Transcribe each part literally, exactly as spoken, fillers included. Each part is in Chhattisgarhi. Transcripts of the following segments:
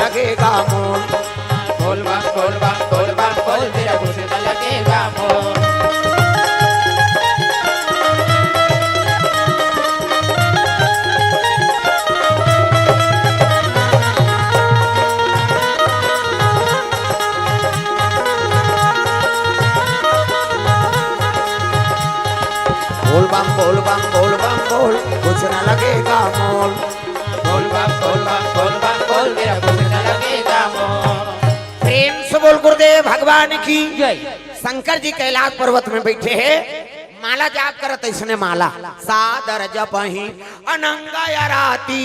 लगेगा मोल। बोल बम, बोल बम, बोल बम, बोल, तेरा कुछ न लगेगा मोल। बोल बम, बोल बम, बोल बम, बोल, कुछ न लगेगा मोल। बोल बम, बोल बम, बोल बम, बोल, तेरा कुछ न लगेगा मोल। प्रेम से बोल गुरुदेव भगवान की जय। शंकर जी कैलाश पर्वत में बैठे हैं, माला जाप करत, इसने माला सादर जपहि अनंग अराती,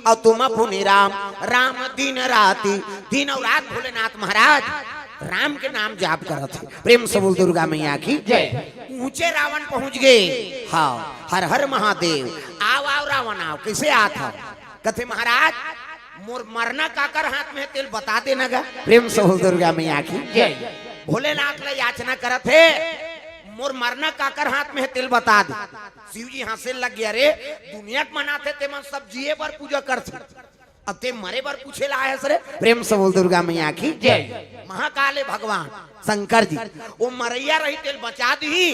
और तुम पुनि राम राम दिन राती। दिन और रात भोलेनाथ महाराज राम के नाम जाप करत है। प्रेम से बोल दुर्गा मैया की जय। ऊंचे रावण पहुंच गए। हाँ, हर हर महादेव। आओ, आओ रावण आओ, कैसे आत हो? कथे महाराज, मोर मरना काकर हाथ में है, तेला बता देना गा। प्रेम से बोल दुर्गा मैया की जय। भोलेनाथ ला याचना करत हे, मोर मरना काकर हाथ में है, तेला बता दे। शिव जी हंसे लग गया, रे दुनिया के मन आथे, ते मन सब जिए बर पूजा करथे, अब ते मरे बर पूछे ला आए हस रे। प्रेम से बोल दुर्गा मैया की जय। महाकाल है भगवान शंकर जी, वो मरैया रही, तेला बचा दी,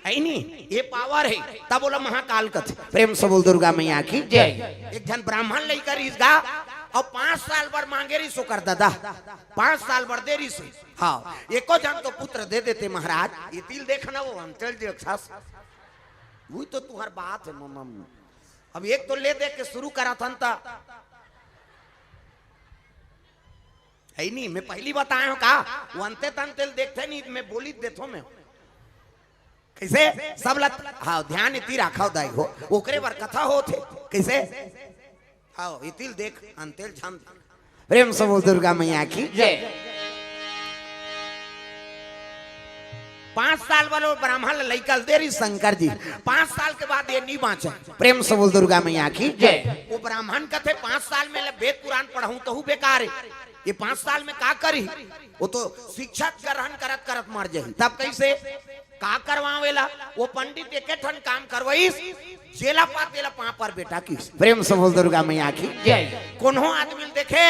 है नी? ये पावर है, तब बोला महाकाल कथे। प्रेम से बोल दुर्गा मैया की जय। एक झन ब्राह्मण लइका रहिस गा, और पांच साल बर मांगे रहिस ओकर ददा, पांच साल बर दे रहिस। हाँ, एको झन तो पुत्र दे देते महाराज। ये तिल देखना, वो अंचल जी रक्षस, वही तो तुम्हार बात है मम्मा। अब एक तो ले दे के शुरू करा थन ता, है नी? मैं पहली बताए हूं का, वो अंते तंते ल देखते नहीं, मैं बोली देथो मैं। कैसे? सब लत, हाँ, ध्यान इति राखव दाई हो, ओकरे बर कथा होत हे। कैसे? हाँ, इतिल देख, अंतेल झन देख। प्रेम से बोल दुर्गा मैया की जय। पांच साल वालो ब्राह्मण लइका ल दे रही शंकर जी, पांच साल के बाद ये नहीं बांचे। प्रेम से बोल दुर्गा मैया की जय। वो ब्राह्मण कथे, पांच साल में ले वेद पुराण पढ़ाऊं तो बेकार है, ये पांच साल में का करी? वो तो शिक्षा ग्रहण करत करत मर जाही। तब कैसे? का करवावेला? वो पंडित एके ठन काम करवाइस, जेला पा तेला पांव पर बेटा किस। प्रेम से बोल दुर्गा मैया की जय। कोनो आदमी ल देखे,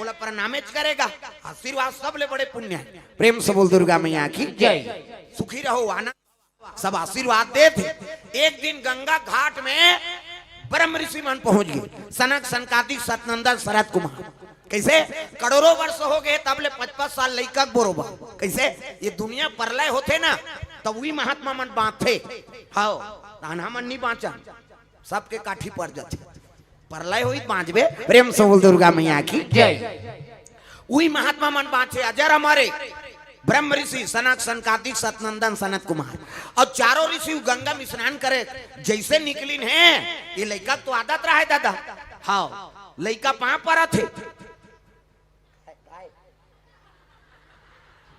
ओला प्रणामेच करेगा। आशीर्वाद सबले बड़े पुण्य है। प्रेम से बोल दुर्गा मैया की जय। सुखी रहो, आनंद, सब आशीर्वाद देथे। एक दिन गंगा घाट में ब्रह्म ऋषि मन पहुंच गए, सनक सनकादिक सतनंदन सनत कुमार। कैसे? करोड़ों वर्ष हो गए, तब ले पच पच साल लइका के बरोबर। कैसे? ये दुनिया प्रलय होथे ना, तब वही महात्मा मन बांचथे। हाँ, त हमन नहीं बांचन, सबके काठी पड़ जाथे। प्रलय होई त बांचबे। प्रेम से बोल दुर्गा मैया की जय। उही महात्मा मन बांचे, अजर अमर हे। ब्रह्म ऋषि, सनक सनकादिक सतनंदन सनत कुमार, और चारों ऋषि उ गंगा में स्नान करे, जैसे निकलिन हे, ये लइका तो आदत रहा है दादा। हाँ, लइका पांव परत हे।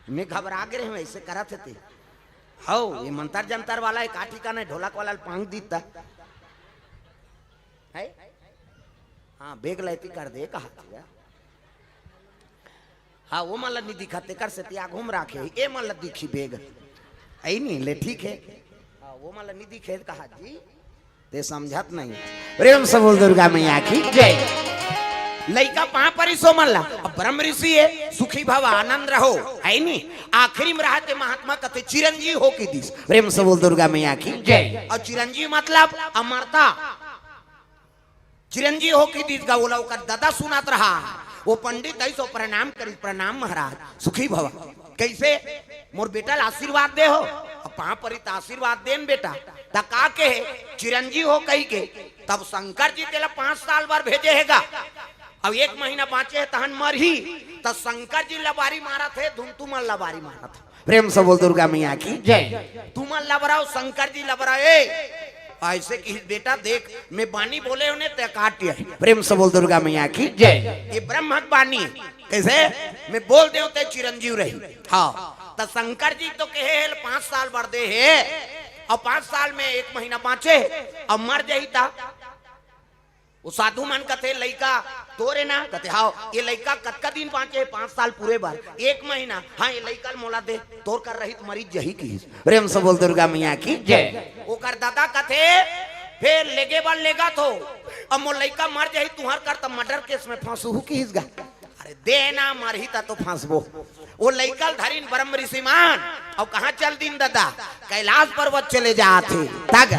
मैं घबरा गे रहे हूं, ऐसे करत हे ते। हौ, ये मंतर जंतर वाला हे, का ठिकाना हे, ढोलक वाला ल पांग दीता है। हाँ, बेग लैती कर दे, कहा था। हाँ, वो मन ल नहीं दिखा, तेकर सेती आघू म राखे, ए मन ल दिखी बेग। आई नहीं, ले ठीक है। हाँ, वो मन ल नहीं दिखे, कहा जी। ते समझत नहीं। प्रेम से बोल दुर्गा मैया की जय। लइका पांव परिस ओ मन ला। अब ब्रह्म ऋषि हे, सुखी भव, आनंद रहो, है नी? आखिरी में रहा ते महात्मा कथे चिरंजीव हो के दिस। प्रेम से बोल दुर्गा मैया की जय। और चिरंजीव मतलब अमरता। चिरंजीव हो के दिस गा, ओला ओकर ददा सुनात रहा। वो पंडित ऐसो प्रणाम करी, "प्रणाम महाराज, सुखी भव।" कैसे? "मोर बेटा ल आशीर्वाद दे हो।" अब पांव परी त आशीर्वाद देन बेटा। त का कहे? "चिरंजीव हो" कही के। तब शंकर जी तेला पांच साल बर भेजे हे गा। अब एक महीना बांचे हे तहन मरही। त शंकर जी लबारी मारत हे, धुन तुमन लबारी मारत हे। प्रेम से बोल दुर्गा मैया की जय। तुमन लबराओ, शंकर जी लबराओ। ए, ऐसे कि बेटा देख, मैं बानी बोले हों ने ते काट दिया है। प्रेम से बोल दुर्गा मैया की जय। ये ब्रह्म के बानी। कैसे? मैं बोल देव ते चिरंजीव रही। हाँ, त शंकर जी तो कहे हे पांच साल बर दे हे, और पांच साल में एक महीना बांचे, और मर जाही ता। वो साधु मन कथे, "लइका तोरे ना?" कथे, "हाव।" "ये लइका कतका दिन बांचे हे?" "पांच साल पूरे बर।" "एक महीना?" "हाँ, ये लइका ल मोला दे, तोर कर रही त मरीच जही," किहिस। प्रेम से बोल दुर्गा मैया की जय। ओकर ददा कथे, "फेर लेगे बर लेगत हो, अब मोर लइका मर जाही तुंहर कर, त murder case में फंसहू," किहिस गा। अरे ते ना मरही त तो फंसबो। वो लइका ल धरिन ब्रह्म ऋषि मन, अउ कहाँ चल दिन ददा? कैलाश पर्वत चले जात हे। तग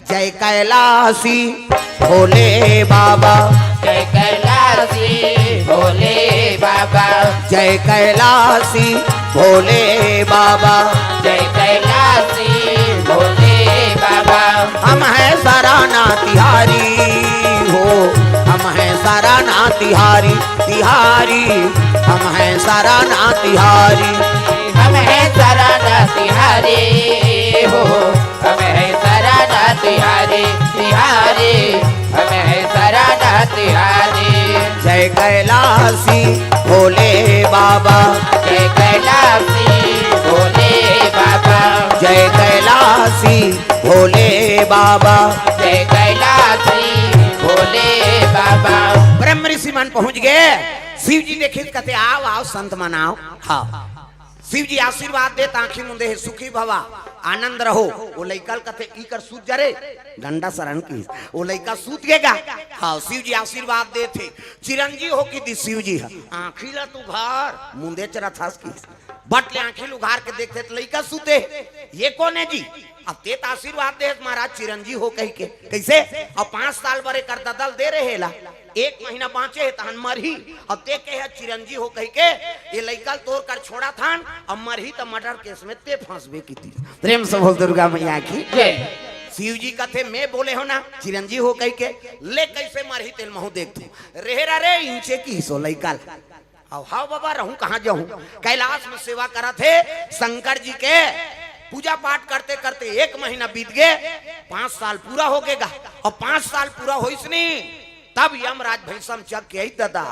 जय कैलाशी भोले बाबा, जय कैलाशी भोले बाबा, जय कैलाशी भोले बाबा, जय कैलाशी भोले बाबा। हम हैं सराना तिहारी हो, हम हैं सराना तिहारी, तिहारी, हम हैं सराना तिहारी। हम हैं सराना तिहारी हो, हम हैं सराना तिहारी, तिहारी, हम हैं सराना तिहारी। जय कैलाशी भोले बाबा, जय कैलाशी भोले बाबा, जय कैलाशी भोले बाबा, जय कैलाशी भोले बाबा। ब्रह्म ऋषि मन पहुंच गए, शिव जी देखे कथे, "आओ, आओ संत मन, आओ।" हाँ, शिव जी आशीर्वाद देत, आंखी मुंदे हे, "सुखी भवा, आनंद रहो।" वो लइका ल कथे, "ई कर सूत जा रे, डंडा शरण की।" वो लइका सूत गे गा। हाँ, शिव जी आशीर्वाद देत हे, "चिरंजी हो," किहिस शिव जी ह, "आंखी ला तू घर मुंदे चरत हस," किहिस। बट ले आंखी ल उघार के देखथे त लइका सूते हे। "ये कोन हे जी?" "अब ते त आशीर्वाद दे हस महाराज, चिरंजी हो कहिके।" "कइसे?" "अब पांच साल बर एकर ददा ल दे रहे ला, एक महीना बांचे हे तहन मरही, अब ते कहे चिरंजी हो कहिके, ये लइका ल तोर कर छोड़त हन, अब मरही त मर्डर केस में ते फंसबे," किहिस। प्रेम से बोल दुर्गा मैया की। जय। शिव जी कथे, "मैं बोले हो ना चिरंजी हो कहिके, ले कइसे मरही तेल महूं देखथों।" "रेहे रा रे इंचे," किहिस ओ लइका ल। "अउ हव बाबा, रहूं कहां जाहूं?" "कैलाश में सेवा करत हे शंकर जी के, पूजा पाठ करते करते एक महीना बीत गे, पांच साल पूरा हो गे गा, अउ पांच साल पूरा होइस नी, तब यमराज भैंसम चघ के आइस ददा।"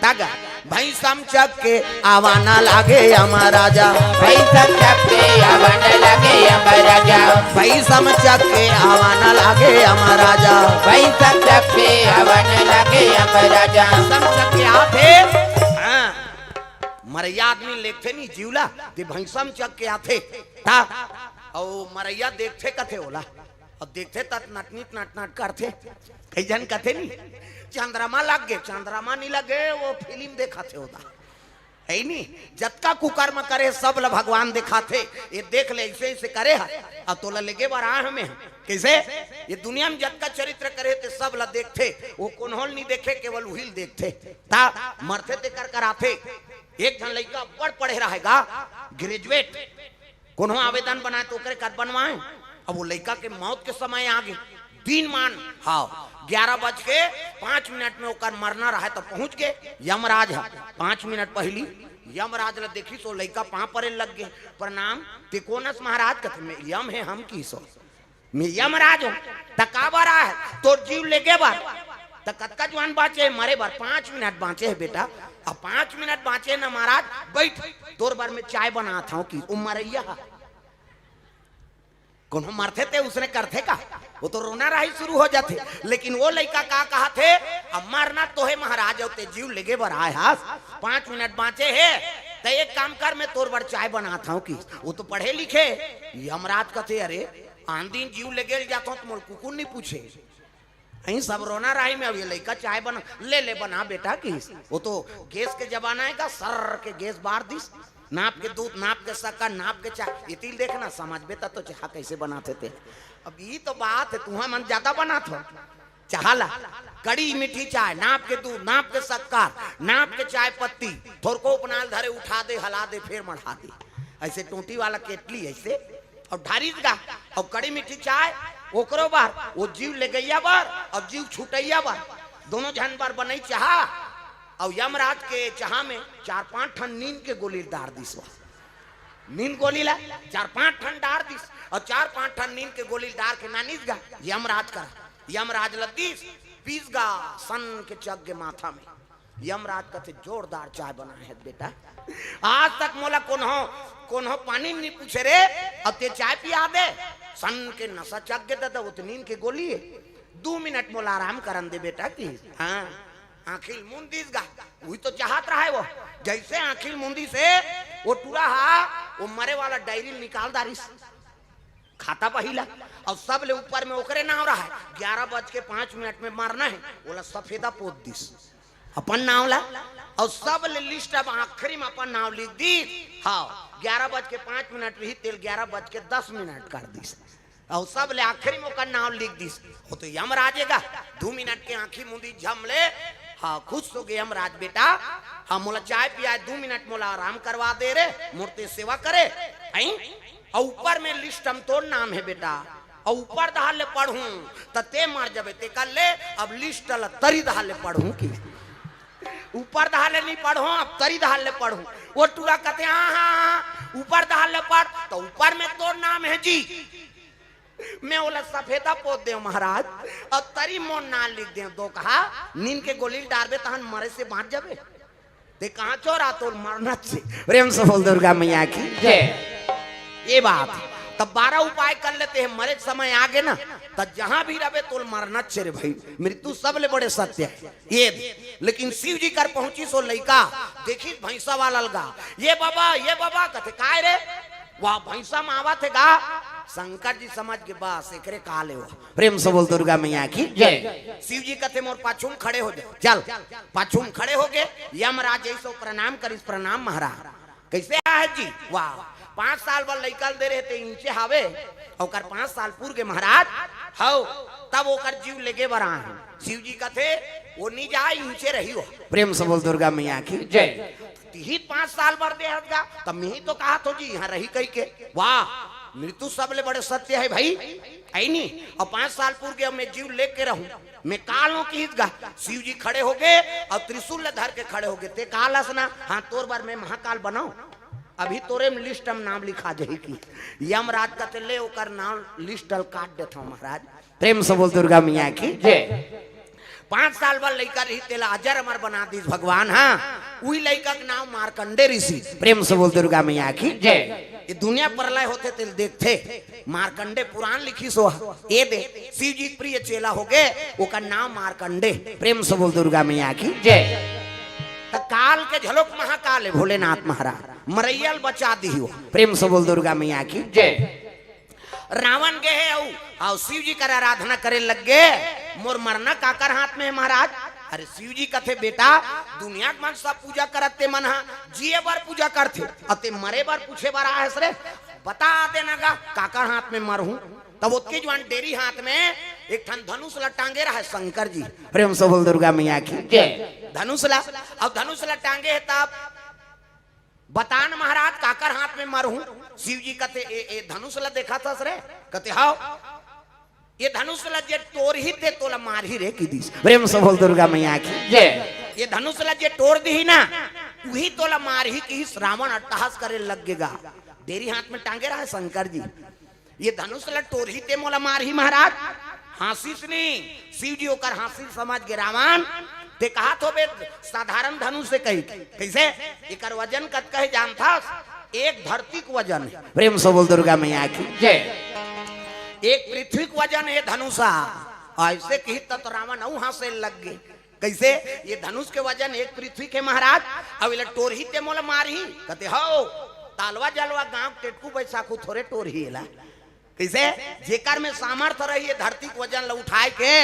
तग भैंसम चघ के आवा न लागे यमराजा, भैंसम चघ के आवा न लागे यमराजा, भैंसम चघ के आवा न लागे यमराजा, भैंसम चघ के आवा न लागे यमराजा। भैंसम चघ के आथे, हाँ, मरइया आदमी ल देखथे नी जीव ला, ते भैंसम चघ के आथे, त अउ मरइया देखथे कथे ओला, अउ देखथे त नटनिट नटनट करथे। कई झन कथे नी, "चंद्रमा लग गे, चंद्रमा नी लगे, वो फिल्म देखाथे ओदा।" हे नी, जतका कुकर्म करे सब ल भगवान देखाथे, "ये देख ले, अइसे अइसे करे हे, अउ तोला लेगे बर आए हमें।" कइसे? ये दुनिया में जतका चरित्र करे ते सब ल देखथे, वो कोन्हो ल नी देखे, केवल उही ल देखथे। त मरथे तेकर कर आथे। एक झन लइका बड़ पढ़े रहे गा, ग्रेजुएट, कोनो आवेदन बनाए त ओकरे कर बनवाए। अब वो लइका के मौत के समय आ गे, दिन मान, हाँ, ग्यारह बज के पांच मिनट में ओकर मरना रहे त पहुंच गे यमराज ह। पांच मिनट पहिली यमराज ल देखिस, ओ लइका पांव परे लग गे, "प्रणाम।" "ते कोन हस महाराज?" कथे, "मैं यम हे हम," किहिस ओ। "मैं यमराज हूं।" "त काबर आए हस?" "तोर जीव लेगे बर।" "त कतका जुवान बांचे हे मरे बर?" "पांच मिनट बांचे हे बेटा।" "अब पांच मिनट बांचे हे ना महाराज, बइठ, तोर बर मैं चाय बनात हंव," किहिस ओ मरइया ह। कोनो मरथे ते उसने करथे का? वो तो रोना राही शुरू हो जाथे। लेकिन वो लइका का कहथे, "अब मरना तो हे महाराज, अउ ते जीव लेगे बर आए हस, पांच मिनट बांचे हे, त एक काम कर, मैं तोर बर चाय बनात हंव," किहिस। वो तो पढ़े लिखे। यमराज कथे, "अरे, आन दिन जीव लेगे ल जाथंव त मोला कुकुर नी पूछे, अई सब रोना राही में, अब ये लइका चाय बना, ले ले बना बेटा," किहिस। वो तो गैस के जमाना हे गा, सर्र के गैस बार दिस, नाप के दूध, नाप के शक्कर, नाप के चाय, एती ल देखना, समझबे त तो चाह कइसे बनाथे ते। अब ई तो बात हे, तुंहर मन जादा बनाथव चाह ला, कड़ी मीठी चाय, नाप के दूध, नाप के शक्कर, नाप के चाय पत्ती, थोरको उपनाल धरे, उठा दे, हला दे, फेर मढ़ा दे, अइसे टोंटी वाला केटली अइसे। अउ ढारिस गा, अउ कड़ी मीठी चाय ओकरो बर, वो जीव लेगइया बर अउ जीव छुटइया बर, दोनों झन बर बनई चाह। अउ यमराज के चाह में चार पांच ठन नींद के गोली डार दिस वो। नींद गोली ला चार पांच ठन डार दिस, अउ चार पांच ठन नींद के गोली डार के नानिस गा यमराज करा। यमराज ल दिस, पीस गा, सन के चघ गे माथा में। यमराज कथे, "जोरदार चाय बनाए हे बेटा, आज तक मोला कोन्हो, कोन्हो पानी नी पूछे रे, अब ते चाय पिया दे।" सन के नशा चघ गे ददा, वो तो नींद के गोली हे। "दू मिनट मोला आराम करन दे बेटा," किहिस। हाँ, आंखी ल मूंद दिस गा, उही तो चाहत रहे वो। जइसे आंखी ल मूंदिस हे, वो टूरा हा वो मरे वाला डायरी ल निकाल डारिस, खाता बही ला, अउ सब ले ऊपर में ओकरे नांव रहे, ग्यारह बज के पांच मिनट में मरना हे, ओला सफेदा पोत दिस। अपन नाव ला, अउ सब ले लिस्ट अब आखिरी में अपन नाव लिख दीस। हाँ, ग्यारह बज के पाँच मिनट रही, तेला ग्यारह बज के दस मिनट कर दीस, अउ सब ले आखिरी में ओकर नाव लिख दीस। वो तो यमराज हे गा, दू मिनट के आंखी मुंदी झम ले। हाँ, खुश होगे यमराज, बेटा, हाँ, मोला चाय पियाए, दू मिनट मोला आराम करवा दे रे, मोर ते सेवा करे। हैं? अउ ऊपर में लिस्ट में तोर नाम हे बेटा, अउ ऊपर डहर ले पढ़हूं त ते मर जबे, तेकर ले अब लिस्ट ल तरी डहर ले पढ़हूं कि ऊपर डहर ले नहीं पढ़हूं, अब तरी डहर ले पढ़हूं। वो टूरा कथे, हाँ, हाँ, हाँ, ऊपर डहर ले पढ़, त ऊपर में तोर नाम हे जी। मैं ओला सफेदा पोत देव महाराज, अउ तरी मोर नाम लिख देव। दोकहा, नींद के गोली डारबे तहन मरे से बांच जबे। ते कहाँ चोरा, तोर मरना छे। प्रेम से बोल दुर्गा मैया की जय। ये बात, तब बारह उपाय कर लेते हैं, मरे के समय आगे ना, तब जहां भी रहे तोर मरना छे रे भाई। मृत्यु सबले बड़े सत्य हे। ये दे। लेकिन शिव जी कर पहुंचिस ओ लइका, देखिस भैंसा वाला लगा, ये बाबा, ये बाबा, कथे काय रे, वाह, भैंसा में आवत हे गा। शंकर जी समझ के, बस एकरे का ले हुआ। प्रेम से बोल दुर्गा मैया की जय। शिव जी कथे, मोर पाछू में खड़े हो जा, चल। पाछू में खड़े होगे, यमराज जैसे प्रणाम करिस, प्रणाम महाराज। कैसे आहे जी? वाह, पांच साल बर लइका ल दे रहे ते इंचे हावे, ओकर पांच साल पूर गे महाराज। हव, तब ओकर जीव लेगे बर आए हे। शिव जी कथे, वो नहीं जाए, इंचे रही हो। प्रेम से बोल दुर्गा मैया की जय। तिही पांच साल बर दे हस गा, तब मैं ही तो कहा थो जी, यहाँ रही कही के। वाह, मृत्यु सबले बड़े सत्य हे भाई, है नी? अउ पांच साल पूर गे, मैं जीव लेके रहूं, मैं काल हूं किहिस गा। शिव जी खड़े होगे अउ त्रिशूल ल धर के खड़े होगे। ते काल हस ना, हाँ, तोर बर मैं महाकाल बनाऊं। अभी तोरे में लिस्ट में नाम लिखा जाही कि यमराज कथे, ले ओकर नाम लिस्ट ल काट देथव महाराज। प्रेम से बोल दुर्गा मैया की जय। पांच साल बर लइका रही, तेला अजर अमर बना दीस भगवान। हाँ, उही लइका के नाम मार्कंडे ऋषि। प्रेम से बोल दुर्गा मैया की जय। ये दुनिया प्रलय होथे तेला देखथे, मार्कंडे पुराण लिखिस हो। ये दे, शिव जी के प्रिय चेला होगे, ओकर नाम मार्कंडे। प्रेम से बोल दुर्गा मैया की जय। त काल के झलोक महाकाल हे भोलेनाथ महाराज, मरइया ल बचा दिही हो। प्रेम से बोल दुर्गा मैया की जय। रावण गे हे अउ, अउ शिव जी कर आराधना करे लग गे। मोर मरना काकर हाथ में हे महाराज? अरे शिव जी कथे, बेटा, दुनिया के मन सब पूजा करत ते मन हा जिए बर पूजा करथे, अउ ते मरे बर पूछे बर आए हस रे। बता देना गा काकर हाथ में मरहूं। तब ओतके जुआन डेरी हाथ में एक ठन धनुष ला टांगे रहे शंकर जी। प्रेम से बोल दुर्गा मैया की जय। धनुष ला, अउ धनुष ला टांगे हे तब बता न महाराज, काकर हाथ में मरहूं? शिव जी कथे, ए, ए धनुष ला देखत हस रे? कथे, हव। ये धनुष ला जे टोरही ते तोला मारही रे, किहिस। प्रेम से बोल दुर्गा मैया की जय। ये धनुष ला जे टोर दिही ना, उही तोला मारही, किहिस। रावण अट्टहास करे लग गे गा। डेरी हाथ में टांगे रहे शंकर जी। ये धनुष ला टोरही ते मोला मारही महाराज। हाँसिस नी, शिव जी ओकर हाँसी ल समझ गे। रावण, ते कहाथस बे साधारण धनुष हे कहिके। कइसे? एकर वजन कतका हे जानथस? एक धरती के वजन हे। प्रेम से बोल दुर्गा मैया की जय। एक पृथ्वी के वजन हे धनुषा। अइसे किहिस त रावण अउ हाँसे लग गे। कइसे? ये धनुष के वजन एक पृथ्वी के महाराज, अउ एला टोरही ते मोला मारही? कथे, हव, तालवा जलवा गांव के टेटकू बैसाखू थोरे टोरही एला। कइसे? जेकर में सामर्थ रही ये धरती के वजन ल उठाए के,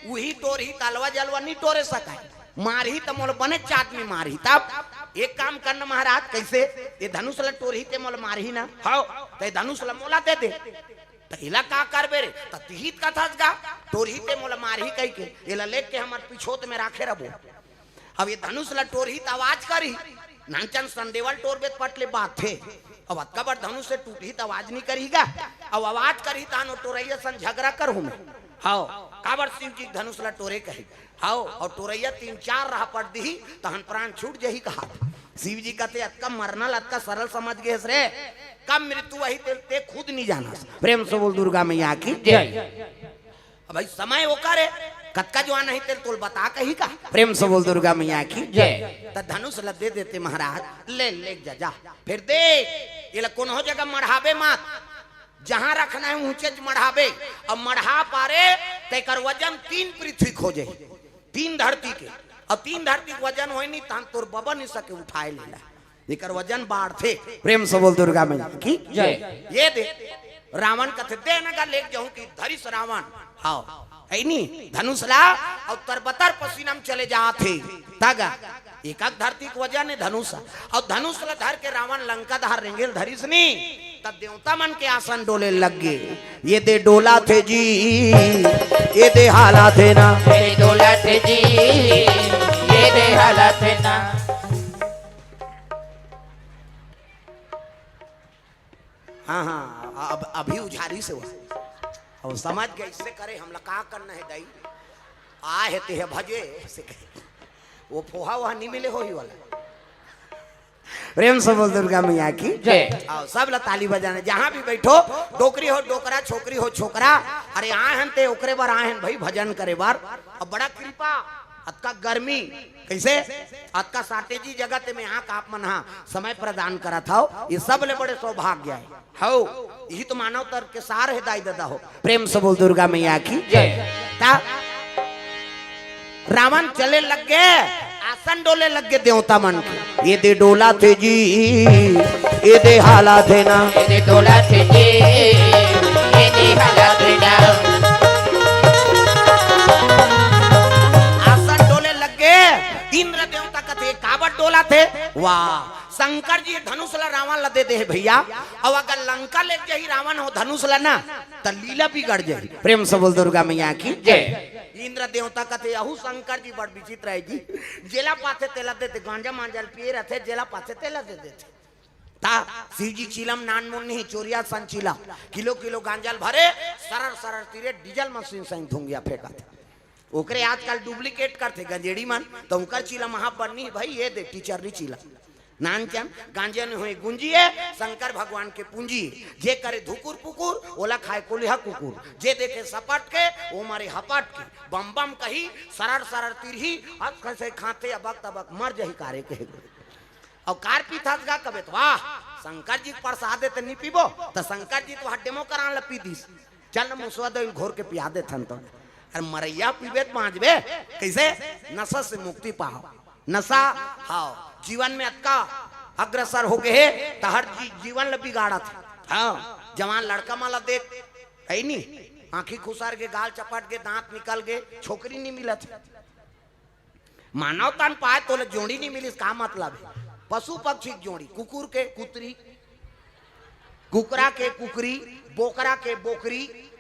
उही टोरही, तालवा जलवा नी टोरे सकय। मारही त मोला बने चाट में मारही। तब एक काम करना महाराज, कइसे? ये धनुष ल टोरही ते मोला मारही ना? हव, त ये धनुष ल मोला दे दे। त एला का करबे रे? त तिही त कथस गा, टोरही ते मोला मारही कहिके, एला लेके हमर पिछोत में राखे रबो। अब ये धनुष ला टोरही त आवाज करही, नानचन संडेवल टोरबे त पट ले बात हे। अब अतका बड़ धनुष हे टूटही त आवाज नहीं करही गा। अब आवाज करही तहन ओ टोरइया सन झगरा करहूं मैं। हव, काबर शिव जी के धनुष ला टोरे कही। हव, अउ टोरइया तीन चार राहपट दिही, तहन प्राण छूट जही कहा। शिव जी कथे, अतका मरना ल अतका सरल समझ गेस रे, कब मृत्यु आही ते, ते खुद नहीं जानस। प्रेम से बोल दुर्गा मैया की जय। अब भाई समय ओकर हे, कतका जुआन आही ते तोल बता कही का। प्रेम से बोल दुर्गा मैया की जय। त धनुष ल दे देते महाराज, ले, ले जा, जा। फिर दे, एला कोनो जगह मढ़ाबे मत, जहां रखना हे ऊंचे च मढ़ाबे। अब मढ़ा पारे त एकर वजन तीन पृथ्वी के हो जाही, तीन धरती के। अब तीन धरती के वजन होय नहीं, तहन तोर बबा नहीं सके उठाए लेला, एकर वजन बाढ़थे। प्रेम से बोल दुर्गा मैया की जय। ये दे, रावण कथे, दे न गा, लेके जाहूं कि धरिस रावण। हव, ऐ नी, धनुष ला, अउ तरबतर पसीना म चले जात हे। तग एकक धरती के वजन हे धनुष। अउ धनुष ला धर के रावण लंका डहर रेंगेल धरिस नी, तब देवता मन के आसन डोले लग गे। ये दे डोलाथे जी, ये दे हालाथे ना। ये डोलाथे जी, ये दे हालाथे ना। हाँ, हाँ, अब, अभी उझारिस हे वो। अउ समझ गे, इससे करे, हमला का करना हे दाई? आ हे ते हे भजे, से कहे। वो फोहा वहा नहीं मिले होही वाला। प्रेम से बोल दुर्गा मैया की। जय। अउ सब ला ताली बजाना, जहाँ भी बैठो, डोकरी हो डोकरा, छोकरी हो छोकरा, अरे आए हन ते ओकरे बर आए हन भाई, भजन करे बर। अब बड़ा कृपा, अतका गर्मी, कइसे? अतका shortage जगत में आके आप मन हा समय प्रदान करत हव, ये सब ले बड़े सौभाग्य हे। हव, यही तो मानव तन के सार हे दाई ददा हो। प्रेम से बोल दुर्गा मैया की। जय। ता रावण चले लग गे, आसन डोले लग गे देवता मन के। ये दे डोलाथे जी, ये दे हालाथे ना। ये दे डोलाथे जी, ये दे हालाथे ना। आसन डोले लग गे, इंद्र देवता कथे, "काबर डोलाथे?" वाह, शंकर जी धनुष ला रावण ला दे दे हे भैया। अउ अगर लंका ले जाही रावण हो धनुष ला ना, त लीला बिगड़ जाही। प्रेम से बोल दुर्गा मैया की। जय। इंद्र देवता कथे, "अहू शंकर जी बड़ विचित्र हे जी, जेला पाथे तेला देथे, गांजा मांजा ल पिए रथे, जेला पाथे तेला दे देथे।" ता शिव जी चीलम नान मुन नहीं, चोरिया सन चीलम, किलो किलो गांजा ल भरे, सरर सरर तीरे डीजल मशीन सही धुंगिया फेंकत। ओकरे आजकल duplicate करथे गंजेड़ी मन, त ओकर चीलम महा बन्नी भाई, ये दे टीचर नी चीलम। नानचन गांजा नहीं होय गुंजी हे, शंकर भगवान के पूंजी हे। जे करे धुकुर पुकुर, ओला खाए कोलिहा कुकुर। जे देखे सपट के, ओ मरे हपट के। बम बम कही, सरर सरर तिरही, हस खसे खाथे अबक तबक, मर जही कारे कहे। अउ कार पीथस गा कबे त, "वाह, शंकर जी के प्रसाद हे त नी पीबो?" त शंकर जी तो हड्डे मोकरान ल पी दिस। "चल न मुसवा दही ल घोर के पिया देथन तो।" अरे मरैया पीबे त बांचबे, कइसे? नशा से मुक्ति पाओ। नशा, हाँ, जीवन में अतका अग्रसर हो गे हे, त हर जी-, जीवन ल बिगाड़त हे। हाँ, जवान लड़का मन ल देख, हे नी, आँखी खुसर गे, गाल चपट गे, दांत निकल गे, छोकरी नी मिलत हे। मानव तन पाए तोला जोड़ी नी मिलिस, का मतलब हे? पशु पक्षी के जोड़ी, कुकुर के कुतरी, कुकरा के कुकरी, बोकरा के बोकरी,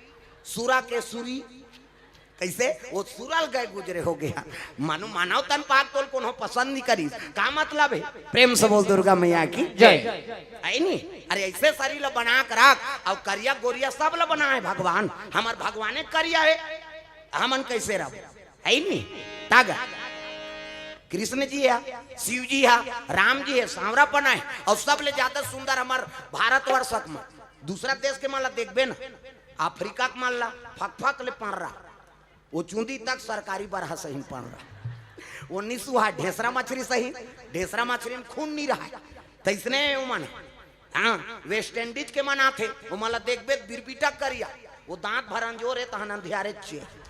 सुरा के सुरी। कइसे? वो सुरा ल गए गुजरे हो गे। मानो मानव तन पाए तोला कोनो पसंद नी करिस, का मतलब हे? प्रेम से बोल दुर्गा मैया की। जय। हे नी? अरे अइसे शरीर ल बना के रख, अउ करिया गोरिया सब ल बनाए भगवान, हमर भगवाने करिया हे, हमन कइसे रहबो? हे नी? तग कृष्ण जी हे, शिव जी हे, राम जी हे, सांवरापन हे, अउ सबले ज्यादा सुंदर हमर भारतवर्ष के मन। दूसरा देश के मन ला देखबे ना, अफ्रीका के मन ला फकफक ले पंडरा, वो चूंदी तक सरकारी बरहा सही पंडरा, वो निसुहा ढेसरा मछरी सही, ढेसरा मछरी में खून नी रहय, तइसने ओमन। हाँ, वेस्ट इंडीज के मन आथे, ओमन ला देखबे त बिरबिटा करिया, वो दांत भर अंजोर हे, तहन अंधियारे चे।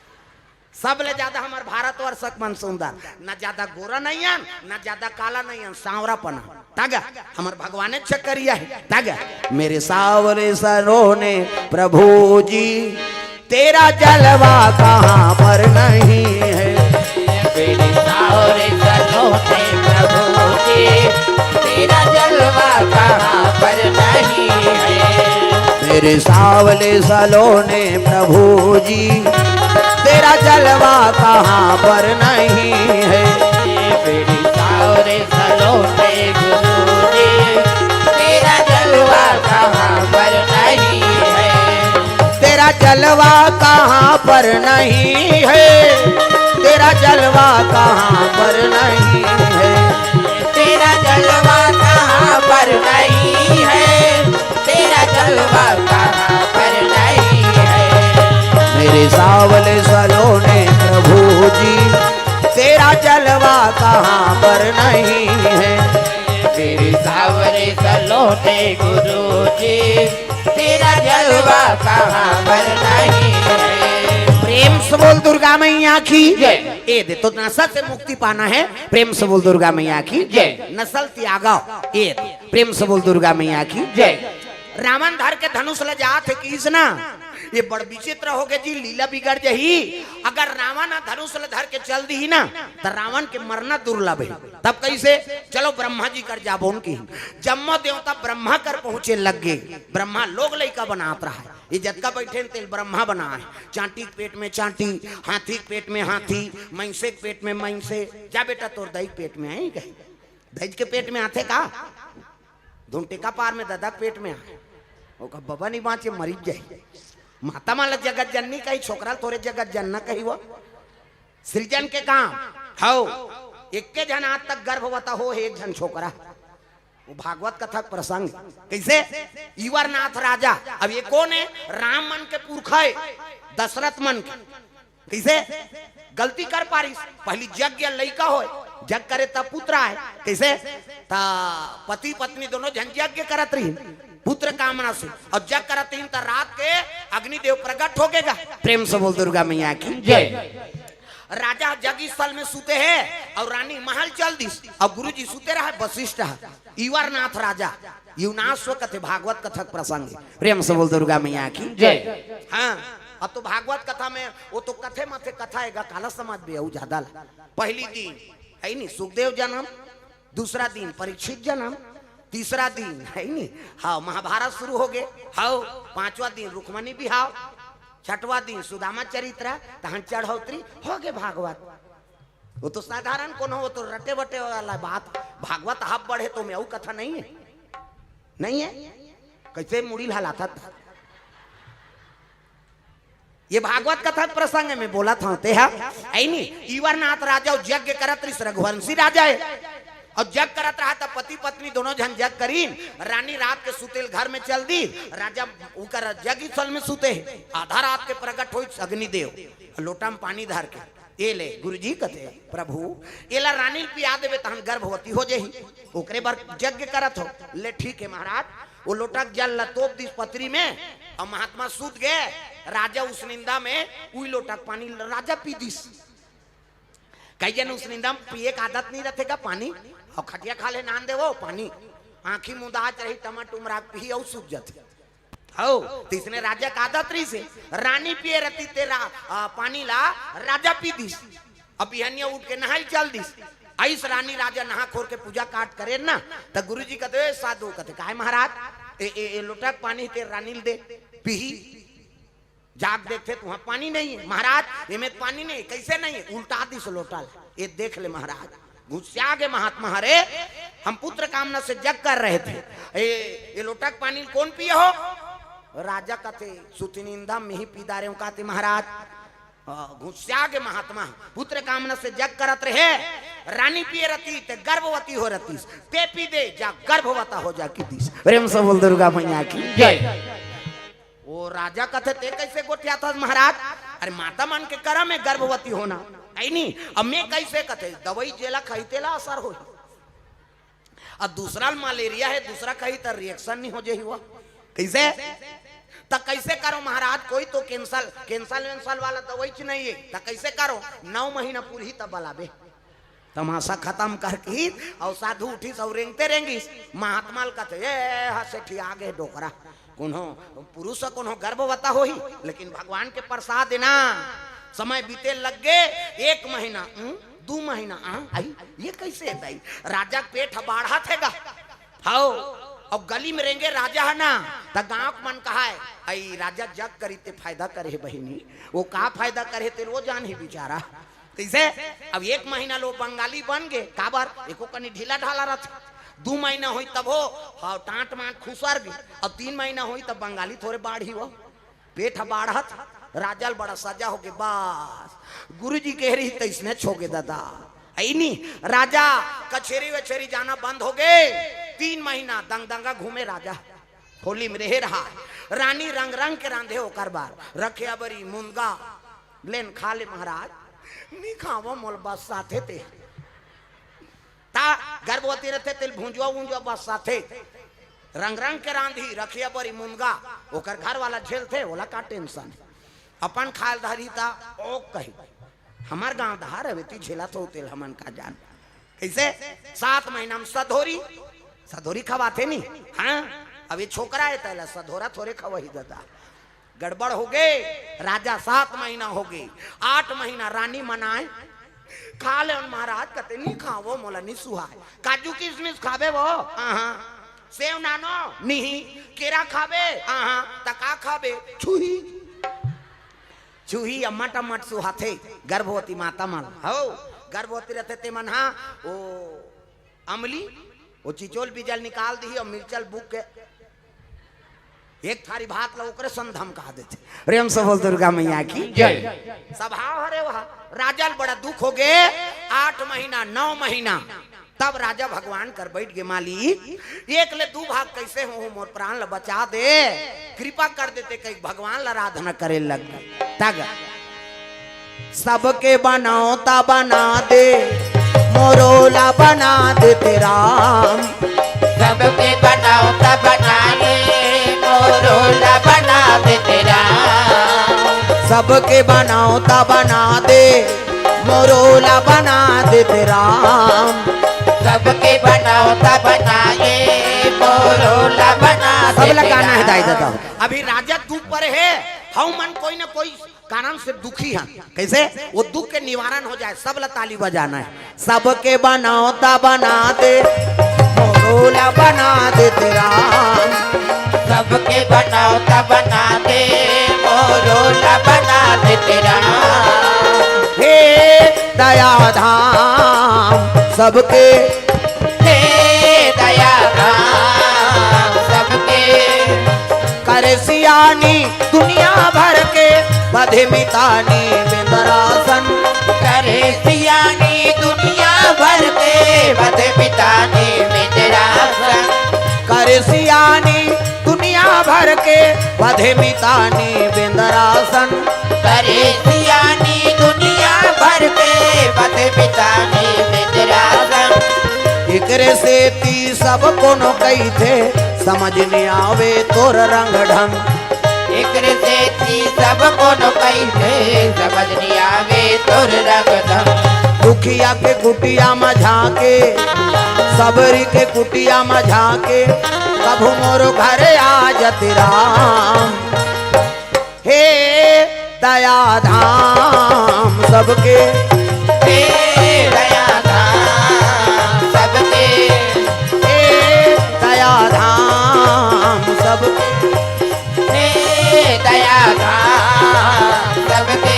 सबले ज्यादा हमर भारतवर्ष के मन सुंदर, न ज्यादा गोरा नइ हन, न ज्यादा काला नइ हन, सांवरापन हे। तग हमर भगवाने चकरिया हे। तग मेरे सावरे सलोने प्रभु जी, तेरा जलवा कहाँ पर नहीं है। मेरे सावरे सलोने प्रभु जी, तेरा जलवा कहाँ पर नहीं है। मेरे सावले सलोने प्रभु जी, तेरा जलवा कहाँ पर नहीं है। मेरे सावरे सलोने गुरु जी, तेरा जलवा कहाँ पर नहीं है। तेरा जलवा कहाँ पर नहीं है, तेरा जलवा कहाँ पर नहीं है। तेरा जलवा कहाँ पर नहीं है, तेरा जलवा कहाँ पर नहीं है। मेरे सावले सलोने प्रभु जी, तेरा जलवा कहाँ पर नहीं है। मेरे सावरे सलोने गुरु जी, तेरा जलवा कहाँ पर नहीं है। प्रेम से बोल दुर्गा मैया की। जय। ए दे तो नशा से मुक्ति पाना है, प्रेम से बोल दुर्गा मैया की। जय। नशा ल त्यागव, ए दे, प्रेम से बोल दुर्गा मैया की। जय। रावण धर के धनुष ल जात हे किस ना, ये बड़ विचित्र होगे जी, लीला बिगड़ जही। अगर रावण ह धनुष ल धर के चल दिही ना, त रावण के मरना दुर्लभ हे। तब कइसे? चलो ब्रह्मा जी कर जाबो उनकी। जम्मो देवता ब्रह्मा कर पहुंचे लग गे। ब्रह्मा लोग लइका बनात रहा हे। ये जतका बइठे हे तेल ब्रह्मा बनाए। चांटी के पेट में चांटी, हाथी के पेट में हाथी, मइंसे के पेट में मइंसे। जा बेटा, तोर दई के पेट में आही कही। दई के पेट में आथे का? धुन टेका पार में ददा के पेट में आए। ओकर बबा नहीं बाँचे, मरी जाए। माता मन ल जगत जननी कही, छोकरा ल थोरे जगत जनना कही। वो सृजन के काम हव। एक्के झन आज तक गर्भवता हो हे, एक झन छोकरा। वो भागवत कथा के प्रसंग। कइसे? इवरनाथ राजा। अब ये कोन हे? राम मन के पुरखा हे, दशरथ मन के। कइसे? गलती कर पारिस, पहिली यज्ञ लइका होय, यज्ञ करे त पुत्र आय। कइसे? त पति पत्नी दोनों झन यज्ञ करत रहिन पुत्र कामना से, अउ यज्ञ करत रहिन त रात के अग्निदेव प्रगट होगे गा। प्रेम से बोल दुर्गा मैया की जय। राजा जगी स्थल में सुते हे अउ रानी महल चल दिस, अउ गुरुजी सुते रहे वशिष्ठ ह, इवरनाथ राजा। इवनाश्व कथे भागवत कथा के प्रसंग हे। प्रेम से बोल दुर्गा मैया की जय। हाँ, अब तो भागवत कथा में वो तो कथे मथे कथा हे गा, काला समझबे अउ ज्यादा ला। पहिली दिन हे नी सुखदेव जनम, दूसरा दिन परीक्षित जनम, तीसरा दिन हे नी, हाँ, महाभारत शुरू होगे, हव, पांचवा दिन रुक्मणी बिहाव, छठवा दिन सुदामा चरित्र, तहन चढ़ौतरी, होगे भागवत। वो तो साधारण कोनो, वो तो रटे बटे वाला बात। भागवत हब बढ़े तो में अउ कथा नहीं हे, नहीं हे? कइसे मुड़ी ल हलाथस? ये भागवत कथा के प्रसंग में बोलत हंव, ते ह, हे नी, इवरनाथ राजा अउ यज्ञ करत रहिस, रघुवंशी राजा हे। अउ यज्ञ करत रहा त पति पत्नी दोनों झन यज्ञ करिन, रानी रात के सुते ल घर में चल दिस, राजा उकर यज्ञ स्थल में सुते हे। आधा रात के प्रगट होइस अग्निदेव, लोटा में पानी धर के। ए ले, गुरुजी कथे, "प्रभु, एला रानी ल पिया देबे, तहन गर्भवती हो जाही, ओकरे बर यज्ञ करत हो।" ले, ठीक हे महाराज। वो लोटा के जल ल तोप दिस पतरी में, अउ महात्मा सूत गे। राजा उसनिंदा में उही लोटा के पानी ल राजा पी दिस। कई झन उसनिंदा में पिए के आदत नहीं रथे का पानी, अउ खटिया खाल्हे नान देवो पानी, आंखी मुंदात रही, टमा टुमरा के पीही अउ सूत जाथे। हव, त इसने राजा के आदत रहिस हे, रानी पिए रतिस ते रा-, आ, पानी ला राजा पी दिस। अब बिहनिया उठ के नहाय चल दिस। अइस रानी राजा नहा खोर के पूजा पाठ करे ना, त गुरुजी कथे, "ए साधु," कथे, "काय महाराज, ए, ए, ए लोटा के पानी ते रानी ल दे, पीही।" जाके देखथे त उहां पानी नहीं हे। "महाराज, एमे त पानी नहीं हे।" "कइसे नहीं हे?" उल्टा दिस लोटा ला। "ए देख ले महाराज।" घुसिया गे महात्मा, "अरे, हम पुत्र कामना से यज्ञ कर रहे थे, ए, ए लोटा के पानी ल कोन पिए हो?" राजा कथे, "सुतनिंदा में ही पी डारेंव का ते महाराज।" अ, घुसिया गे महात्मा, पुत्र कामना से यज्ञ करत रहे, रानी पिए रतिस ते गर्भवती हो रतिस, ते पी दे, जा गर्भवता हो जा कि दिस। प्रेम से बोल दुर्गा मैया की जय। वो राजा कथे, "ते कइसे गोठियाथस महाराज?" "अरे माता मन के करम हे गर्भवती होना, हे नी? अब में कइसे?" कथे, "दवई जेला खाही तेला असर होही। अब दूसरा ल मलेरिया हे, दूसरा खाही त reaction नहीं हो जाही वो। कइसे?" "त कइसे करो महाराज, कोई तो कैंसर, कैंसर वैंसर वाला दवई च नहीं हे, त कइसे करो? नौ महीना पूरही तब बलाबे।" तमाशा खतम कर किहिस अउ साधु उठिस अउ रेंगते रेंगिस। महात्मा ल कथे, "ए, ह सेठिया गे डोकरा, कोनो पुरुष ह कोनो गर्भवता होही, लेकिन भगवान के प्रसाद हे ना।" समय बीते लग गे, एक महीना, उं, दू महीना, आ, आई, ये कइसे हे दाई? राजा के पेट ह बाढ़त हे गा। हव, अउ गली में रेंगे राजा ह ना, त गांव के मन कहाय, "अई राजा जग करी ते फायदा करे हे बहिनी।" वो का फायदा करे हे ते वो जानही बिचारा। कइसे? अब एक महीना ले बंगाली बन गे, काबर? एको कनी ढीला ढाला रथे। दू महीना होही तभो, हव, टांट मांट खुसर गे। अब तीन महीना होही तब बंगाली थोरे बाढ़ही वो। पेट ह बाढ़त, राजा ल बड़ा सजा होगे, बस। गुरुजी कहे रहिस तइसने होगे दादा। हे नी, राजा कचेरी वचेरी जाना बंद होगे। तीन महीना दंगदंगा घूमे राजा। होली में रहे रहा। रानी रंग रंग के रांधे ओकर बर। रखिया बरी मुनगा, "लेन खा ले महाराज।" "नी खावंव, मोला बस्साथे ते।" त गर्भवती रथे तेल भुंजुआ उंजुआ बस्साथे। रंग रंग के रांधही, रखिया बरी मुनगा, ओकर घर वाला झेलथे, ओला का tension? अपन खाय ल धरही त ओ कही, "हमर गांव धार हवे, ती झेलत हो तेल, हमन का जान।" कइसे? सात महीना में सधोरी, सधोरी खवाथे नी। हाँ, अब ये छोकरा हे, तेला सधोरा थोरे खवाही दादा। गड़बड़ होगे। राजा सात महीना होगे, आठ महीना रानी मनाए, खा ले महाराज, कथे नी खावो, मोला नी सुहाए। काजू किशमिश खाबे वो? आहा। सेव नानो? निही। केरा खाबे? आहा। त का खाबे? छुही। छुही अम्मट अम्मट सुहाथे गर्भवती माता मन। हो, गर्भवती रहथे ते मन हा, ओ अमली, ओ चिचोल बीजल निकाल दिही अउ मिर्चल बुक के एक थारी भात ला ओकरे संग धमका देथे। प्रेम से बोल दुर्गा मैया की जय। सभाव हरे वह। राजा ल बड़ा दुख होगे, आठ महीना, नौ महीना, तब राजा भगवान कर बैठ गे मालिक, एक ले दू भाग कइसे होहूं, मोर प्राण ल बचा दे, कृपा कर देते, कहि भगवान ल आराधना करे लग गे। तग सबके बनौता बना दे, मोरो ला बना देते राम। सबके बनौता बना दे, मोरो ला बना देते राम। सबके बनौता बना दे, मोरो ला बना देते राम। सबके बनौता बना दे, मोरो ला बना सब ला देते गाना हे दाई राम। ददा। अभी राजा दुख पर हे, हम मन कोई ना कोई कारण से दुखी हन। कइसे? वो दुख के निवारण हो जाए, सब ला ताली बजाना हे। सबके बनौता बना दे, मोरो ला बना देते राम। सबके बनौता बना दे, मोरो ला बना देते राम। हे दया धाम सबके, हे दया धाम सबके। करे सियानी दुनिया भर के, बधे मितानी बिंदरासन। करे सियानी दुनिया भर के, बधे मितानी बिंदरासन। करे सियानी दुनिया भर के, बधे मितानी बिंदरासन। करे सियानी दुनिया भर के, बधे मितानी बिंदरासन। एकरे सेती सब कोनो कहिथे, समझ नइ आवे तोर रंग ढंग। एकरे सेती सब कोनो कहिथे, समझ नइ आवे तोर रंग ढंग। दुखिया के कुटिया म झांके, सबरी के कुटिया म झांके, कभू मोरो घरे आ जति राम। हे दया धाम सबके, हे दया धाम सबके। हे दया धाम सबके। हे दया धाम सबके।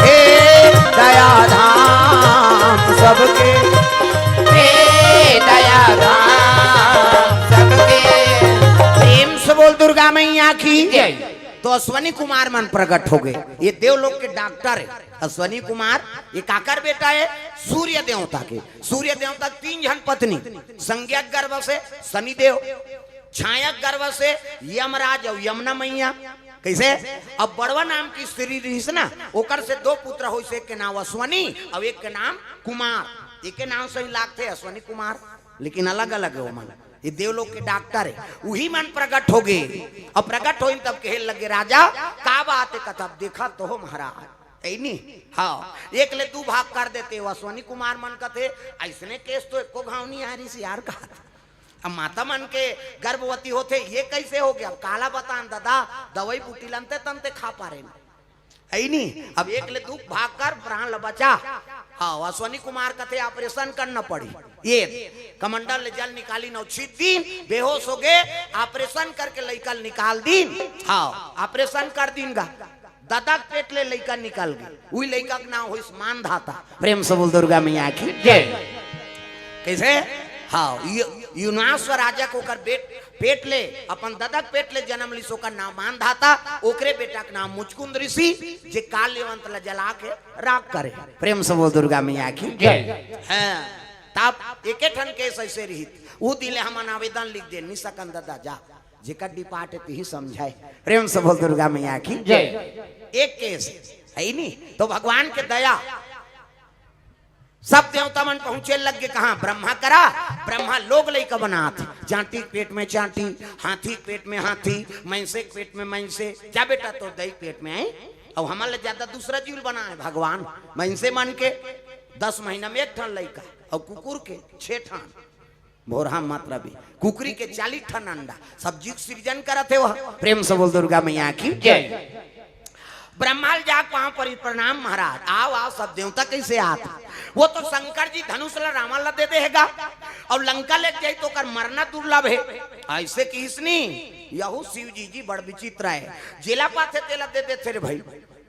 हे दया धाम सबके, हे दया धाम सबके। प्रेम से बोल दुर्गा मैया की जय। तो अश्वनी कुमार मन प्रकट हो गए। ये देवलोक के डॉक्टर है अश्वनी कुमार। ये काकर बेटा है? सूर्य देवता के। सूर्य देवता के तीन झन पत्नी, संज्ञक गर्भ से शनिदेव, छायक गर्भ से यमराज अउ यमुना मैया। कइसे? अब बड़वा नाम के स्त्री रहिस ना, ओकर से दो पुत्र होइस, एक के नाम अश्वनी अउ एक के नाम कुमार। एके नाम सही लागथे अश्वनी कुमार, लेकिन अलग-अलग हे ओमन। ये देवलोक के डॉक्टर हे, उही मन प्रकट हो गे। अब प्रकट होइन तब कहे लगे राजा, "का बात हे?" कथे, "अब देखा तो हो महाराज।" हे नी? हाँ, एक ले दू भाग कर देते हो। अश्वनी कुमार मन कथे, "अइसने केस तो एको घांव नइ आ रिहिस यार," कहा। अब माता मन के गर्भवती होथे, ये कइसे हो गे? अब काला बतान ददा, दवई बूटी ल अंते तंते खा पारेन। हे नी? अब एक ले दू भाग कर प्राण ल बचा। हाँ, अश्वनी कुमार कथे ऑपरेशन करना पड़ी। ये कमंडल ले जल निकालिन अउ छींच दिन, बेहोश हो गे, ऑपरेशन करके लइका ल निकाल दिन। हाँ, ऑपरेशन कर दिन गा। ददा के पेट ले लइका निकल गे, उही लइका के नाम होइस मानधाता। प्रेम से बोल दुर्गा मैया की जय। कइसे? हाँ, यु-, युनाश्व राजा के ओकर बेट, पेट ले, अपन ददा के पेट ले जनम लिस, ओकर नाम मानधाता, ओकरे बेटा के नाम मुचकुंद ऋषि, जे काल यवंत ल जला के राख करे। प्रेम से बोल दुर्गा मैया की जय। हाँ, तब एके ठन केस अइसे रहिस, उ दिन ले हमन आवेदन लिख दे, "नइ सकन ददा, जा।" जेकर डिपार्ट हे, तिही समझाए। प्रेम से बोल दुर्गा मैया की जय। एक केस हे नी, तो भगवान के दया। सब देवता मन पहुंचे लग गे कहां? ब्रह्मा करा। ब्रह्मा लोग लइका बनात हे, चांटी के पेट में चांटी, हाथी के पेट में हाथी, मइनसे के पेट में मइनसे। जा बेटा, तोर दाई के पेट में आए, अउ हमन ले ज्यादा दूसरा जीव बनाए भगवान। मइनसे मन के दस महीना में एक ठन लइका, अउ कुकुर के छह ठन। भोरहा मत रवि, कुकरी के चालीस ठन अंडा, सब जीव के सृजन करत हे वह। प्रेम से बोल दुर्गा मैया की जय। ब्रह्मा ल जाके पांव परी, "प्रणाम महाराज।" "आव, आव, सब देवता कइसे आत?" "वो तो शंकर जी धनुष ला रावण ला दे दे हे गा, अउ लंका लेके जाही त ओकर मरना दुर्लभ हे।" अइसे किहिस नी, यहू शिव जी जी बड़ विचित्र हे, जेला पाथे तेला दे देथे रे भई।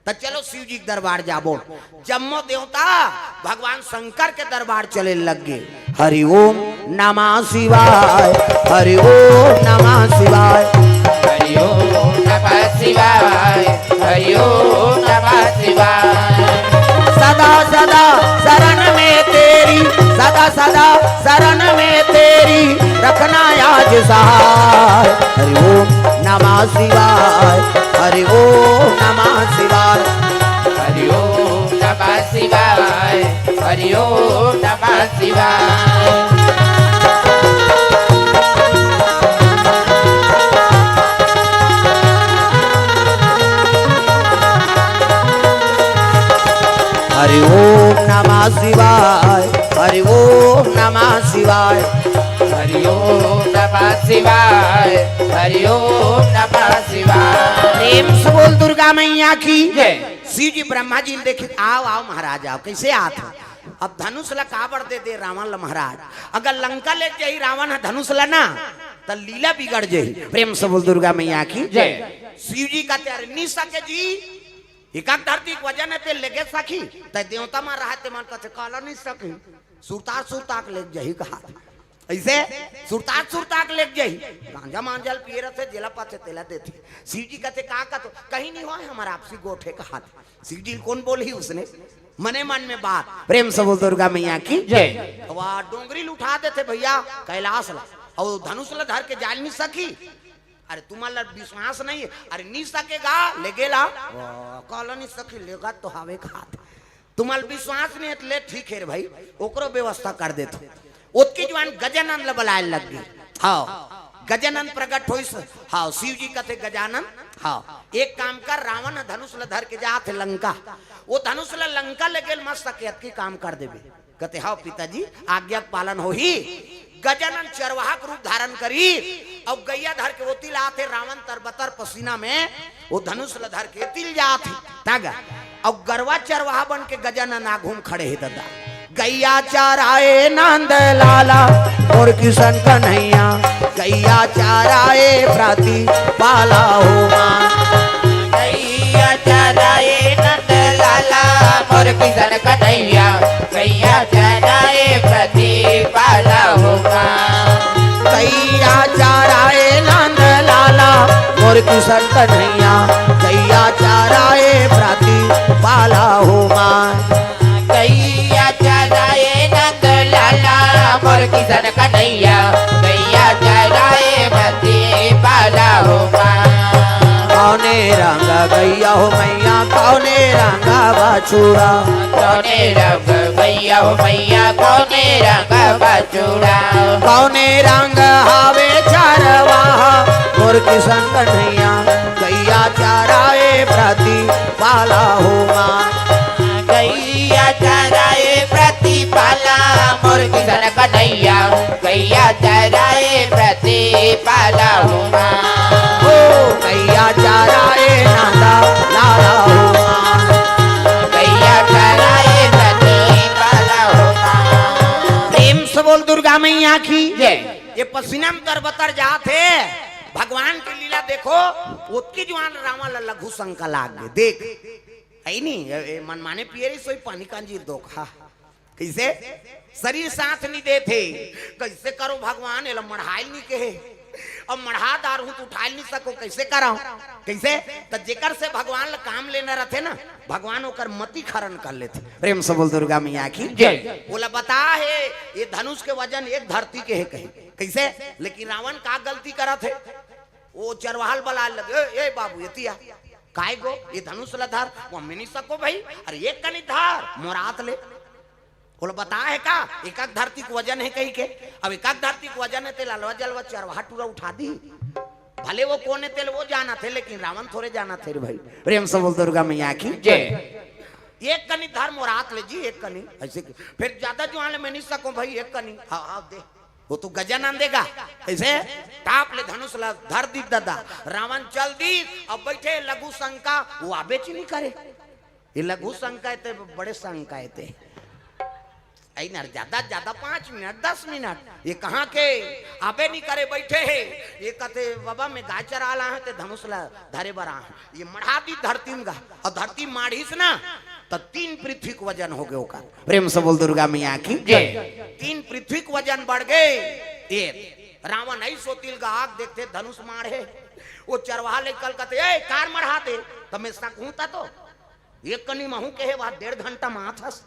त चलो शिव जी के दरबार जाबो। जम्मो देवता भगवान शंकर के दरबार चले लग गे। हरि ओम नमः शिवाय, हरि ओम नमः शिवाय। हरि ओम नमः शिवाय, हरि ओम नमः शिवाय। सदा सदा शरण में तेरी, सदा सदा शरण में तेरी, रखना याद सहाय। हरि ओम नमः शिवाय, हरि ओम नमः शिवाय। हरि ओम नमः शिवाय, हरि ओम नमः शिवाय। हरि ओम नमः शिवाय, हरि ओम नमः शिवाय। हरि ओम नमः शिवाय, हरि ओम नमः शिवाय। प्रेम से बोल दुर्गा मैया की जय। शिव जी ब्रह्मा जी ल देखिस, "आव, आव महाराज, आव, कइसे आत हे?" "अब धनुष ला काबर दे दे रावण ला महाराज? अगर लंका लेके जाही रावण ह धनुष ला ना, त लीला बिगड़ जाही।" प्रेम से बोल दुर्गा मैया की जय। शिव जी कथे, "अरे नी सके जी, एकक धरती के वजन हे, ते लेगे सकही?" त देवता मन रहय, ते मन कथे, "काला नी सकही, सुरता सुरता के लेके जाही," कहा। अइसे सुरता सुरता के लेके जाही। गांजा मांजा ल पिए रथे, जेला पाथे तेला देथे। शिव जी कथे, "का का तो कहीं नहीं होय, हमर आपसी गोठ हे," कहा। शिव जी ल कोन बोलही उसने? मने मन में बात। प्रेम से बोल दुर्गा मैया की जय। वह डोंगरी ल उठा देथे भइया, कैलाश ला, अउ धनुष ला धर के जा नी सकही। "अरे तुमन ला विश्वास नहीं हे?" "अरे नी सके गा, लेगे ला।" "वाह, काला नी सकही, लेगत तो हवे," कहा। "तुमन ला विश्वास नहीं हे त ले, ठीक हे रे भई, ओकरो व्यवस्था कर देथंव।" ओतकी जुवार गजानन ला बलाय लग गे। हव, गजानन प्रगट होइस। हव, शिव जी कथे, "गजानन, हव, एक काम कर, रावण ह धनुष ला धर के जात हे लंका, ओ धनुष ला लंका लेगे ल मत सके, अतकी काम कर देबे।" कथे, "हव पिताजी, आज्ञा के पालन होही।" गजानन चरवाहा के रूप धारण करिस, अउ गइया धर के ओती ल आत हे, रावण तरबतर पसीना में, ओ धनुष ल धर के एती ल जात हे। तग, अउ गरवा चरवाहा बन के गजानन आघू म खड़े हे ददा। "गइया चराए नंद लाला, मोर किशन कन्हैया, गइया चराए प्रतिपाला हो माँ।" गइया चराए नंद लाला, मोर किशन कन्हैया, गइया चराए प्रतिपाला हो माँ। गइया चराए नंद लाला, मोर किशन कन्हैया, गइया चराए प्रतिपाला हो माँ। गइया चराए नंद लाला, मोर किशन कन्हैया, गइया चराए प्रतिपाला हो माँ। कौने रंग गइया हो मैया, कौने रंग बछुड़ा? कौने रंग गइया हो मैया, कौने रंग बछुड़ा? कौने रंग हावे चरवाहा, मोर किशन कन्हैया, गइया चराए प्रतिपाला हो माँ। गइया चराए प्रतिपाला, मोर किशन कन्हैया, गइया चराए प्रतिपाला हो माँ। ओ गइया चराए नंद लाला हो माँ। गइया चराए प्रतिपाला हो माँ। प्रेम से बोल दुर्गा मैया की जय। ये पसीना म तरबतर जात हे, भगवान के लीला देखो। ओतकी जुवार रावण ला लघु शंका लाग गे। देख, हे नी, ए, ए, मनमाने पिए रहिस, सोई पानी कांजी धोखा। कइसे? शरीर साथ नी देत हे। कइसे करों भगवान, एला मढ़ाय ल नी कहे। अब मढ़ा डारहूं त उठाय ल नी सकों, कइसे करंव? कइसे? त जेकर से भगवान ल काम लेना रथे ना, भगवान ओकर मति खरन कर लेथे। प्रेम से बोल दुर्गा मैया की जय। ओला बता हे, ये धनुष के वजन एक धरती के हे कहे। कइसे? लेकिन रावण का गलती करत हे? ओ चरवाहा ल बलाय लगे, "ए, ए बाबू, एती आ।" "काय गो?" "ये धनुष ल धर।" "वो में नी सकों भई।" "अरे एक कनी धर, मोर हाथ ले।" ओला बताय हे का, एकक धरती के वजन हे कहिके? अब एकक धरती के वजन हे, तेला अलवा जलवा चरवाहा टूरा उठा दी। भले वो कोन हे, तेला वो जानत हे, लेकिन रावण थोरे जानत हे रे भाई। प्रेम से बोल दुर्गा मैया की जय। एक कनी धर मोर हाथ ले जी, एक कनी। अइसे कि, फेर जादा जुवान ले मैं नइ सकंव भाई, एक कनी। हाँ, हाँ, दे। वो तो गजानन देगा। अइसे टाप ले धनुष ला धर दिस दादा। रावण चल दिस, अब बइठे लघु शंका, वो आबेच नइ करे। ये लघु शंका हे ते बड़े शंका हे ते। अई ना, जादा, जादा पाँच मिनट, दस मिनट, ये कहाँ के आबे नइ करे, बइठे हे। ये कथे, "बाबा, मैं गाय चराय ला हंव, ते धनुष ला धरे बर आय हंव।" ये मढ़ा दिस धरती म गा, अउ धरती माढ़िस ना, त तीन पृथ्वी के वजन होगे ओकर। प्रेम से बोल दुर्गा मैया की जय। तीन पृथ्वी के वजन बढ़ गे। ये रावण अइस ओती ल गा के देखथे, धनुष माढ़े। वो चरवाहा लइका ल कथे, "ए, काबर मढ़ाथस?" त मैं सकहूं त तो एक कनी महूं के हे, वहां डेढ़ घंटा माढ़थस।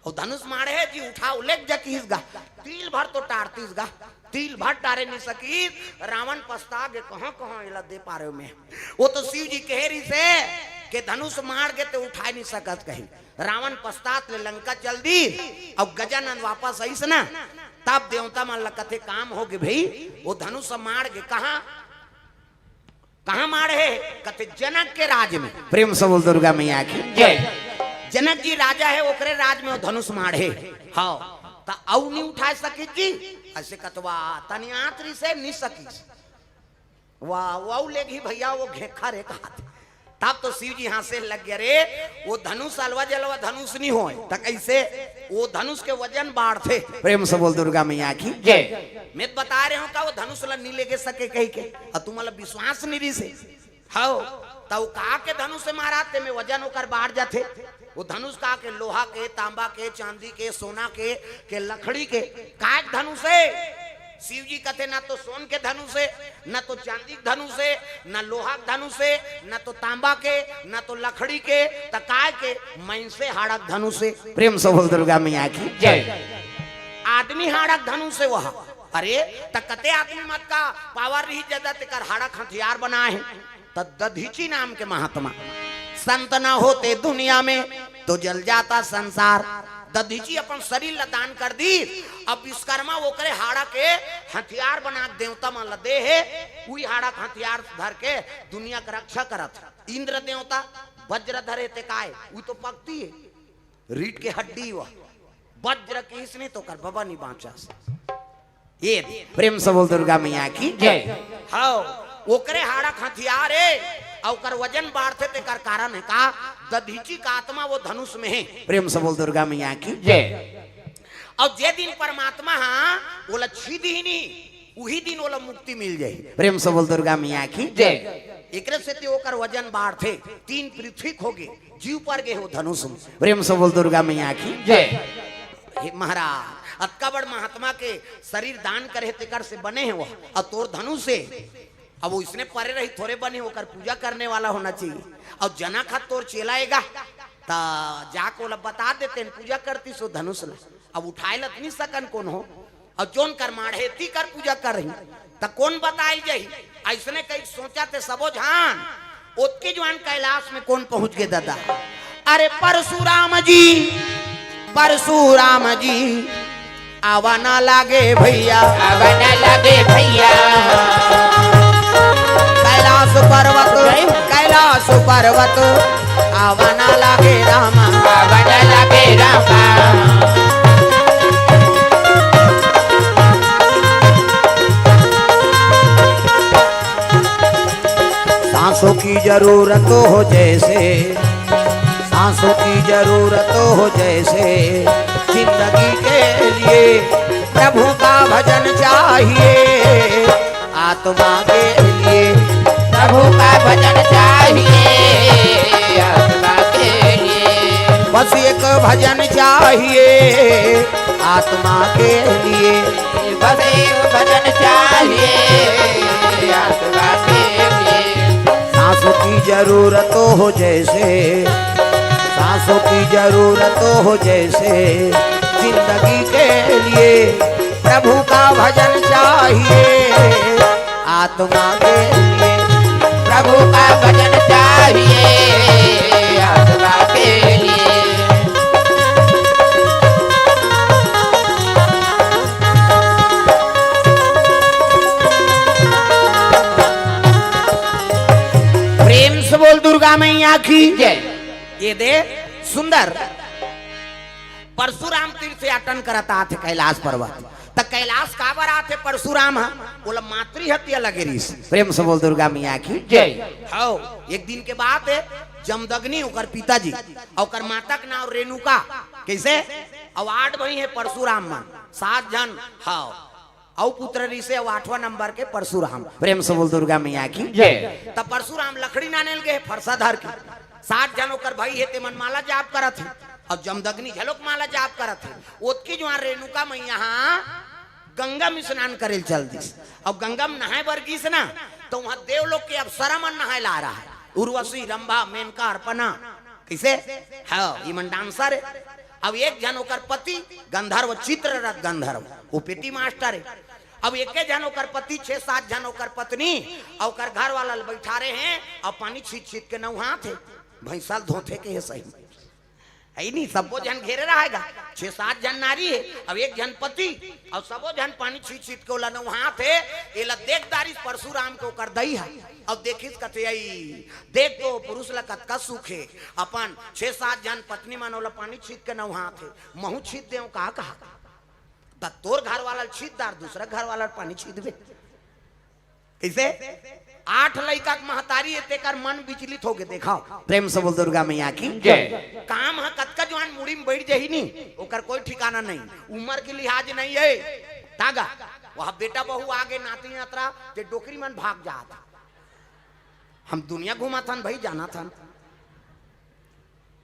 अउ धनुष माढ़े जी, उठा ले के जा किहिस गा। तिल भर तो टारतिस गा, तिल भर टारे नइ सकिस। रावण पछता गे, कहां कहां एला दे पारेंव मैं। वो तो शिव जी कहे रिहिसे के धनुष माढ़ गे ते उठाय नइ सकस कहिके। रावण पछतात ले लंका चल दिस। अउ गजानन वापस आइस ना, तब देवता मन ला कथे, "काम होगे भई, वो धनुष माढ़ गे कहां?" कहां माढ़े? कथे जनक के राज में। प्रेम से बोल दुर्गा मैया की जय। जनक जी राजा हे, ओकरे राज में वो धनुष माढ़े। हाँ, त अउ नइ उठाय सकिस जी। अइसे कथवा तनियात रिहिसे नइ सकिस। वाह, वो लेगही भइया, वो घेंखा रे कहाथे। तब तो शिव जी हांसे लग गे, "रे, वो धनुष अलवा जलवा धनुष नइ होय, त कइसे?" वो धनुष के वजन बाढ़थे। प्रेम से बोल दुर्गा मैया की जय। मैं बताय रहेंव का, वो धनुष ला नइ लेगे सके कहिके, अउ तुमन ला विश्वास नइ रिहिसे। हव, त वो का के धनुष से महाराज, तेमे वजन ओकर बाढ़ जाथे। वो धनुष का के, लोहा के, तांबा के, चांदी के, सोना के, के लकड़ी के, काय के धनुष हे? शिव जी कथे, "ना तो सोन के धनुष हे, ना तो चांदी के धनुष हे, ना लोहा के धनुष हे, ना तो तांबा के, ना तो लकड़ी के, त काय के? मइनसे हाड़ा के धनुष हे।" प्रेम से बोल दुर्गा मैया की जय। आदमी हाड़ा के धनुष हे वह। अरे, त कथे आदमी म का पावर रिहिस जादा, तेकर हाड़ा के हथियार बनाय हे। त दधीचि नाम के महात्मा, "संत न होते दुनिया में तो जल जाता संसार।" दधीचि अपन शरीर ला दान कर दिस। अब विश्वकर्मा ओकरे हाड़ा के हथियार बना के देवता मन ला दे हे, उही हाड़ा के हथियार धर के दुनिया के रक्षा करत हे। इंद्र देवता वज्र धरे ते काय, उही तो पकती हे। रीढ़ के हड्डी वह। वज्र किहिस नहीं तो ओकर बबा नइ बांचस। ये प्रेम से बोल दुर्गा मैया की जय। हव, ओकरे हाड़ा के हथियार हे, अउ ओकर वजन बाढ़थे, तेकर कारण हे का? दधीचि के आत्मा वो धनुष में हे। प्रेम से बोल दुर्गा मैया की जय। अउ जे दिन परमात्मा हा ओला छी दिही नहीं, उही दिन ओला मुक्ति मिल जाही। प्रेम से बोल दुर्गा मैया की जय। एकरे सेती ओकर वजन बाढ़थे, तीन पृथ्वी के होगे, जीव पर गे हे वो धनुष में। प्रेम से बोल दुर्गा मैया की जय। हे महाराज, अतका बड़ महात्मा के शरीर दान करे हे, तेकर से बने हे वो, अउ तोर धनुष हे। अब वो इसने परे रही, थोरे बने, ओकर पूजा करने वाला होना चाहिए। अउ जनक हा तोर चेला एगा, त जाके ओला बता देते हैं, पूजा करतिस वो धनुष ला। अब उठाय ल त नइ सकन कोनो, अउ जोन कर माढ़े हे, ती कर पूजा करही, त कोन बताय ल जाही? अइसने कहिके सोचथे सबो झन। ओतके जुवार कैलाश में कोन पहुंच गे दादा? अरे परशुराम जी, परशुराम जी, आवा ना लागे भइया। आवा ना लागे भइया। कैलाश पर्वत, जय हो। कैलाश पर्वत, आवा ना लागे रामा। आवा ना लागे रामा। सांसों की जरूरत हो जैसे, सांसों की जरूरत हो जैसे, जिंदगी के लिए प्रभु का भजन चाहिए, आत्मा के लिए प्रभु का भजन चाहिए, आत्मा के लिए। बस एक भजन चाहिए, आत्मा के लिए। बस एक भजन चाहिए, आत्मा के लिए। सांसों की जरूरत हो जैसे, सांसों की जरूरत हो जैसे, जिंदगी के लिए प्रभु का भजन चाहिए, आत्मा के लिए। प्रभु का भजन चाहिए, आत्मा के लिए। की जय। ये दे सुंदर परशुराम तीर्थयाटन करत आथे कैलाश पर्वत। त कैलाश काबर आथे परशुराम ह? ओला मातृ हत्या लगे रिहिस। प्रेम से बोल दुर्गा मैया की जय। हव, एक दिन के बात हे, जमदग्नि ओकर पिताजी, अउ ओकर माता के नाव रेणुका। कइसे? अउ आठ भाई हे परशुराम मन, सात झन। हव, अउ पुत्र रिहिसे अउ आठवां नंबर के परशुराम। प्रेम से बोल दुर्गा मैया की जय। त परशुराम लकड़ी लाने ल गे हे फरसा धर के। सात झन ओकर भाई हे, तेमन माला जाप करत हे, अउ जमदग्नि घलोक माला जाप करत हे। ओतकी जुवार रेणुका मैया ह गंगा म स्नान करे ल चल दिस। अउ गंगा म नहाय बर गिस ना, त उहां देवलोक के अप्सरा मन नहाय ल आय रहिन। उर्वशी, रंभा, मेनका, अर्पणा। कइसे? हव, इमन dancer हे। अब एक झन ओकर पति गंधर्व, चित्ररथ गंधर्व, ओ पेटी मास्टर हे। अब एके झन ओकर पति, छह सात झन ओकर पत्नी, अउ ओकर घर वाला ल बइठारे हे, अउ पानी छींच छींच के नउहात हे। भैंसा ल धोथे के हे सही। हे नी, सबो झन घेरे रहिगे, छह सात झन नारी हे, अब एक झन पति, अउ सबो झन पानी छींच छींच के ओला नउहात हे। एला देख डारिस परशुराम के ओकर दई ह। अब देखिस कथे, "अई, देख तो पुरुष ल कतका सुख हे, अपन छह सात झन पत्नी मन ओला पानी छींच के नउहात हे, महूं छींच देंव का?" कहा, "त तोर घर वाला ल छींच डार, दूसरा घर वाला ल पानी छींचबे?" कइसे? आठ लइका के महतारी हे, तेकर मन विचलित होगे। देखव, प्रेम से बोल दुर्गा मैया की जय। काम ह कतका जुवार मुड़ी म बइठ जाही नी, ओकर कोई ठिकाना नहीं, उमर के लिहाज नहीं हे। तागा, वह बेटा बहू आगे, नाती नतरा, ते डोकरी मन भाग जात। हम दुनिया घूमत हन भाई, जानत हन।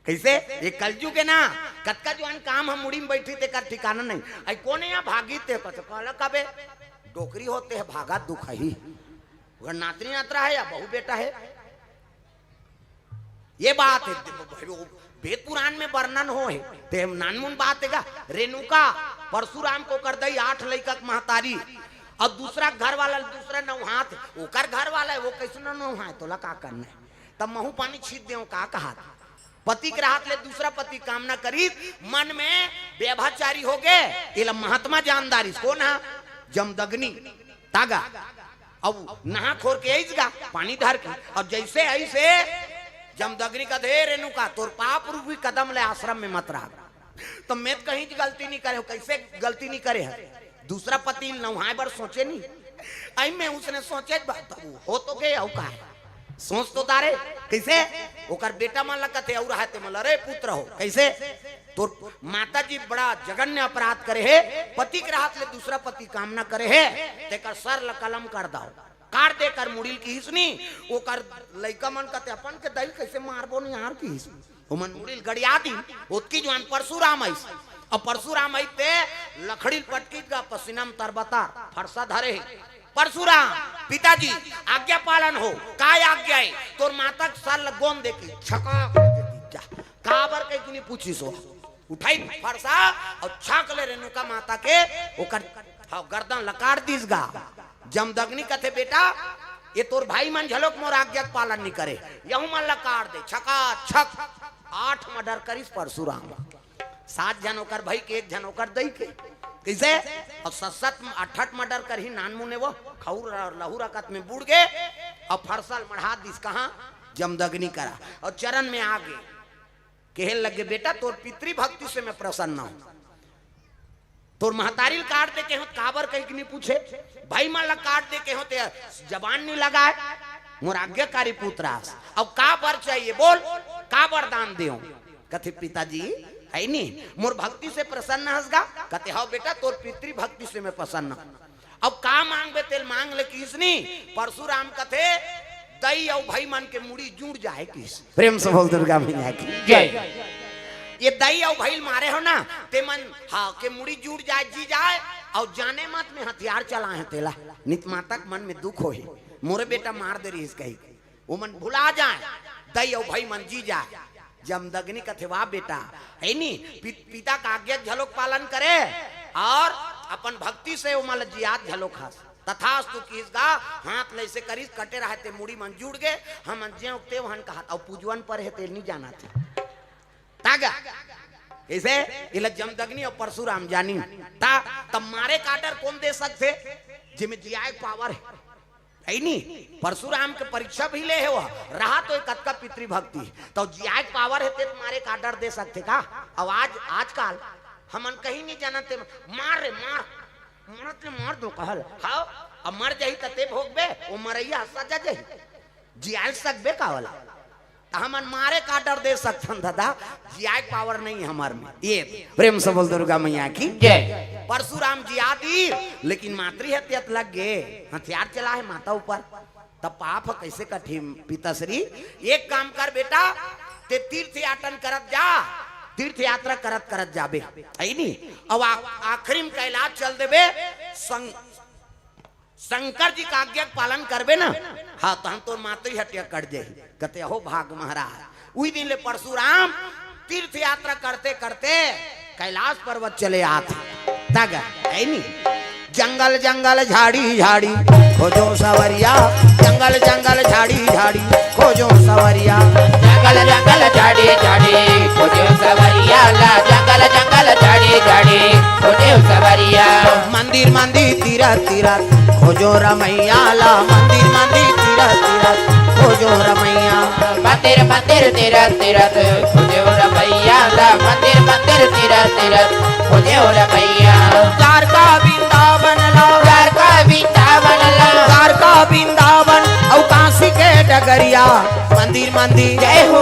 कइसे? ये कलजुग हे ना, कतका जुवार काम ह मुड़ी म बइठही, तेकर ठिकाना नहीं। अई कोन हे इहां भागही ते, कथे, कहला कबे, डोकरी होते हे, भागा दुख ही। ओकर नातनी नातरा हे या बहू बेटा हे? ये बात हे, भाई, वो वेद पुराण में वर्णन होय हे, ते नानमुन बात हे का? रेणुका, परशुराम के ओकर दई, आठ लइका के महतारी, अउ दूसरा घर वाला ल दूसरा नउहात हे, ओकर घर वाला हे, वो कइसे नउहाय, तोला का करना हे? त महूं पानी छींच देंव का कहात। पति के रहत ले दूसरा पति कामना करिस, मन में व्यभिचारी होगे, एला महात्मा जान डारिस। कोन ह? जमदग्नि। तागा। अब नहा खोर के आइस गा, पानी धर के। अब जइसे आइस हे, जमदग्नि कथे, "रेणुका, तोर पाप रूपी कदम ले आश्रम में मत रह।" त मैं त कहीं गलती नहीं करे हंव। कइसे गलती नहीं करे हस? दूसरा पति ल नउहाय बर सोचे नहीं। अई मैं उसने सोचे बात हो तो गे, अउ का? सोच तो डारे। कइसे? ओकर बेटा मन ल कथे, अउ रहते मन ल, "अरे पुत्र हो।" कइसे? तोर माता जी बड़ा जघन्य अपराध करे हे, पति के रहत ले दूसरा पति कामना करे हे, तेकर सर ल कलम कर दव, काट दे एकर मुड़ी ल किहिस नी। ओकर लइका मन कथे, "अपन के दई ल कइसे मारबो नी यार," किहिस। ओमन मुड़ी ल गड़िया दिन, ओतकी जुवार परशुराम आइस। अब परशुराम आइस ते लकड़ी ल पटकिस गा, पसीना म तरबतर, फरसा धरे हे। "परशुराम, पिताजी, आज्ञा पालन हो।" "काय आज्ञा हे?" "तोर माता के सर ल गोंद दे के छका कर दे दीजा।" "काबर?" कहिके नहीं पूछिस ओ। उठाइस फरसा अउ छक ले रेणुका माता के ओकर, हव, गर्दन ल काट दिस गा। जमदग्नि कथे, "बेटा, ये तोर भाई मन घलोक मोर आज्ञा के पालन नहीं करे, यहू मन ल काट दे।" छका छक आठ murder करिस परशुराम। सात झन ओकर भाई के, एक झन ओकर दई के। कइसे? अउ सत सत अठठ murder करही नानमुने वो, खउर लहू रकत में बूड़ गे, अउ फरसा ल मढ़ा दिस कहां? जमदग्नि करा। अउ चरण में आगे। कहे लगे, "बेटा, तोर पितृभक्ति से मैं प्रसन्न हंव।" तोर महतारी ल काट दे कहे हंव, काबर कहिके नहीं पूछे, भाई मन ल काट दे कहे हंव ते जबान नहीं लगाय, मोर आज्ञाकारी पुत्र आस। अब काबर चाहिए बोल, का वरदान देंव? कथे, "पिताजी, हे नी, मोर भक्ति से प्रसन्न हस गा?" कथे, "हव बेटा, तोर पितृभक्ति से मैं प्रसन्न हंव।" अब का मांगबे तेला मांग ले किहिस नी। परशुराम कथे, "दई अउ भई मन के मुड़ी जुड़ जाय" किहिस। प्रेम से बोल दुर्गा मैया की जय। ये दई अउ भई ल मारे हव ना, ते मन, हव, के मुड़ी जुड़ जाय, जी जाय, अउ जाने मत में हथियार चलाय हंव तेला। नित माता के मन में दुख होही, मोरे बेटा मार दे रिहिस कहिके। ओमन भुला जाय, दई अउ भई मन जी जाय। जमदग्नि कथे, "वाह बेटा, हे नी, पि-, पिता के आज्ञा घलोक पालन करे अउ अपन भक्ति से ओमन ल जियात घलोक हस।" तथास्तु किहिस गा, हाथ ल अइसे करिस, कटे रहय ते मुड़ी मन जुड़ गे, हमन जेंव तेंव हन कहत, अउ पूजवन पर हे तेला नहीं जानत हे। तागा, कइसे? एला जमदग्नि अउ परशुराम जानिन। त, तब मारे के order कोन दे सकथे? जेमे जियाय के power हे। ऐ नी, परशुराम के परीक्षा भी ले हे वो, रहा तो एक अतका पितृभक्ति। तो जियाए के पावर हे ते मारे के order दे सकथे का? अब आज, आजकल हमन कहीं नहीं जानत हे, मार रे मार, मरत ले मार दो कहल। हाव, अब मर जाही त ते भोगबे, वो मरैया ह सजा जाही। जियाए सकबे का वाला? त हमन मारे के order दे सकथन दादा, जियाए के पावर नहीं हमर में। ये प्रेम से बोल दुर्गा मैया की जय। परशुराम जिया दी, लेकिन मातृ हत्या त लग गे, हथियार चला हे माता ऊपर, त पाप ह कैसे कटही पिताश्री? एक काम कर बेटा, ते तीर्थ याटन करत जा, तीर्थ यात्रा करत करत जाबे, है नी? अब आ-, आखिरी में कैलाश चल देबे, संग शंकर जी का आज्ञा के पालन करबे ना, हाँ, तहन तोर मातृ हत्या कट जाही। कथे, "अहो भाग महाराज।" उही दिन ले परशुराम तीर्थ यात्रा करते करते कैलाश पर्वत चले आथे। तग, है नी? जंगल जंगल झाड़ी झाड़ी खोजो सवरिया, जंगल जंगल झाड़ी झाड़ी खोजो सवरिया। जंगल जंगल झाड़ी झाड़ी खोजो सवरिया ला, जंगल जंगल झाड़ी झाड़ी खोजो सवरिया। मंदिर मंदिर तीरथ तीरथ खोजो रमैया ला, मंदिर मंदिर तीरथ तीरथ खोजो रमैया। मंदिर मंदिर तीरथ तीरथ खोजो रमैया ला, मंदिर मंदिर तीरथ तीरथ खोजो रमैया। द्वारका वृंदावन ला, द्वारका वृंदावन ला, द्वारका वृंदावन अउ काशी के डगरिया। मंदिर मंदिर जय हो।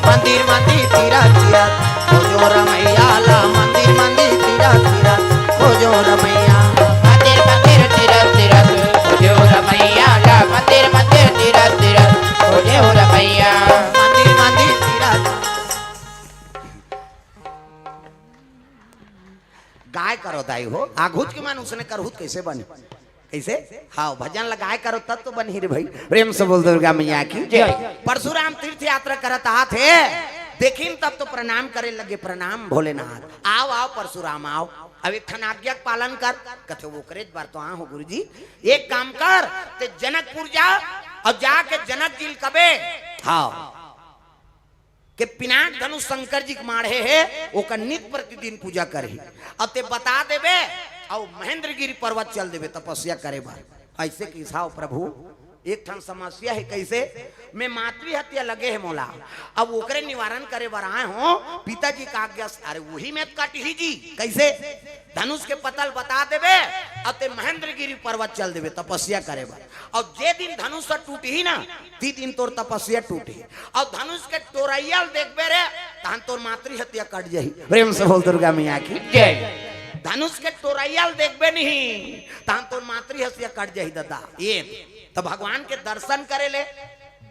मंदिर मंदिर तीरथ तीरथ खोजो रमैया ला, मंदिर मंदिर तीरथ तीरथ खोजो रमैया। मंदिर मंदिर तीरथ तीरथ खोजो रमैया ला, मंदिर मंदिर तीरथ तीरथ खोजो रमैया। मंदिर मंदिर तीरथ गाय करो दाई हो, आघुच के मन उसने करहु त कैसे बने? कैसे? हाँ, भजन ल गाय करो तब तो बनही रे भाई। प्रेम से बोल दुर्गा मैया की जय। परशुराम तीर्थ यात्रा करत आत हे, देखिन तब तो प्रणाम करे लगे, "प्रणाम भोलेनाथ, आओ आओ परशुराम आओ।" अब एक ठन आज्ञा के पालन कर। कथे, "ओकरे बर तो आ हो गुरुजी, एक काम कर, ते जनकपुर जा, अब जाके जनक जी ल कबे, हाँ, के पिनाक धनुष शंकर जी के माढ़े हे, ओकर नित प्रतिदिन पूजा करही। अब ते बता देबे, अउ महेंद्रगिरी पर्वत चल देबे तपस्या करे बर।" ऐसे कहिस, "हाँ प्रभु, एक ठन समस्या हे।" "कैसे?" "मैं मातृ हत्या लगे हे मोला, अब ओकरे निवारण करे बर आए हो, पिताजी का आज्ञा से।" "अरे वही में कटही जी।" "कैसे?" "धनुष के पता ल बता देबे, अउ ते महेंद्रगिरी पर्वत चल देबे तपस्या करे बर, अउ जे दिन धनुष ह टूटही ना, ती दिन तोर तपस्या टूटही, अउ धनुष के टोरैया ल देखबे रे, तहन तोर मातृ हत्या कट जाही।" प्रेम से बोल दुर्गा मैया की जय। "धनुष के टोरैया ल देखबे नहीं, तहन तोर मातृ हत्या कट जाही दादा।" ये तो भगवान के दर्शन करे ले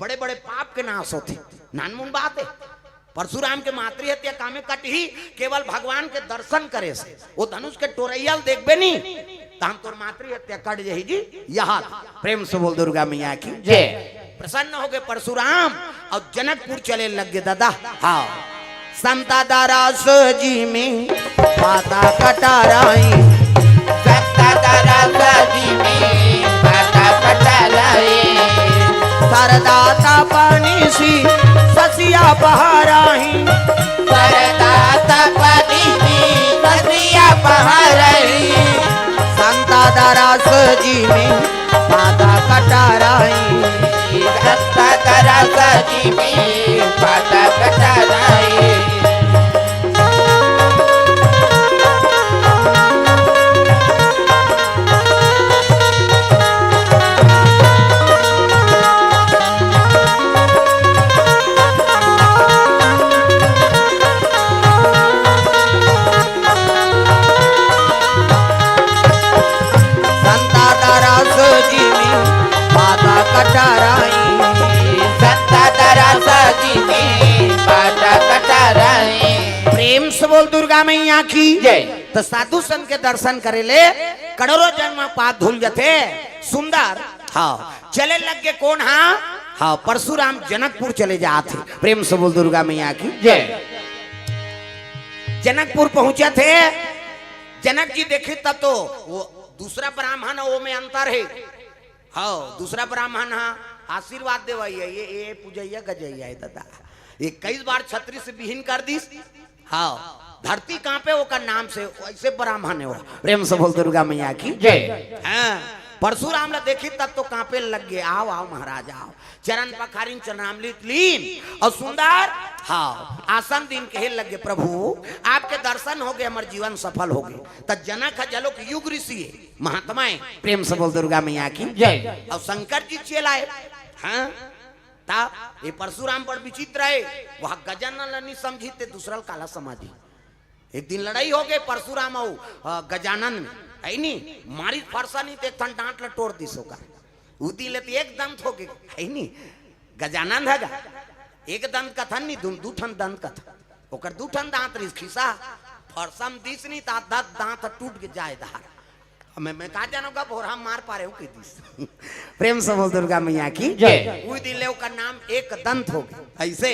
बड़े बड़े पाप के नाश होथे, नानमुन बात हे। परशुराम के मातृ हत्या कामे कटही, केवल भगवान के दर्शन करे से। वो धनुष के टोरैया ल देखबे नी, तहन तोर मातृ हत्या कट जाही जी। यहाँ प्रेम से बोल दुर्गा मैया की जय। प्रसन्न हो गए परशुराम अउ जनकपुर चले लग गे दादा। हाँ, संता दरस जिमि पाता कटारई। संता दरस जिमि पाता कटारई। सरदा तपनिसि ससिया पहारई। सरदा तपनिसि ससिया पहारई। संता दरस जिमि पाता कटारई। संता दरस जिमि पाता कटारई। संता दरस जिमि पाता कटारई। संता दरस जिमि पाता कटारई। प्रेम से बोल दुर्गा मैया की जय। तो साधु संत के दर्शन करे ले करोड़ों जन्म पाप धुल जथे। सुंदर, हाँ, चले लग गे कोन हा? हाँ, परशुराम जनकपुर चले जात हे। प्रेम से बोल दुर्गा मैया की जय। जनकपुर पहुंचत हे, जनक जी देखे तब तो वो दूसरा ब्राह्मण हे, वो में अंतर हे। हाँ, दूसरा ब्राह्मण हा आशीर्वाद देवइया, ये, ये पूजइया गजइया हे दादा। इक्कीस बार छतरी से बिहीन कर दिस। हाँ, धरती कांपे ओकर नाम से, ऐसे ब्राह्मण हे वो। प्रेम से बोल दुर्गा मैया की जय। हाँ, परशुराम ला देखिस तब तो कांपे लग गे, "आव, आव महाराज, आव।" चरण पखारिन, चरणामृत लीन अउ सुंदर, हाँ, आसन दीन, कहे लग गे, "प्रभु, आपके दर्शन हो गे, हमर जीवन सफल हो गे।" त जनक ह जलोक युग ऋषि हे, महात्मा हे, प्रेम से बोल दुर्गा मैया की जय। अउ शंकर जी चेला हे, हाँ, त ये परशुराम बड़ विचित्र हे, वह गजानन ला नहीं समझी ते दूसरा ला काला समझी। एक दिन लड़ाई हो गे परशुराम अउ, अ, गजानन में, हे नी, मारिस फरसा नहीं ते एक ठन दांत ला टोर दिस ओकर। उ दिन ले ते एक दंत हो गे, हे नी, गजानन ह गा, एक दंत कथन नहीं, दू, दू ठन दंत कथन। ओकर दू ठन दांत रिहिस, खिसा, फरसा में दिस नहीं त आधा दांत टूट के जाए धार। मैं, मैं का जानों का भोरहा मार पारे हूँ कह दिस। प्रेम से बोल दुर्गा मैया की जय। उही दिन ले ओकर नाम एक दंत हो गे। ऐसे,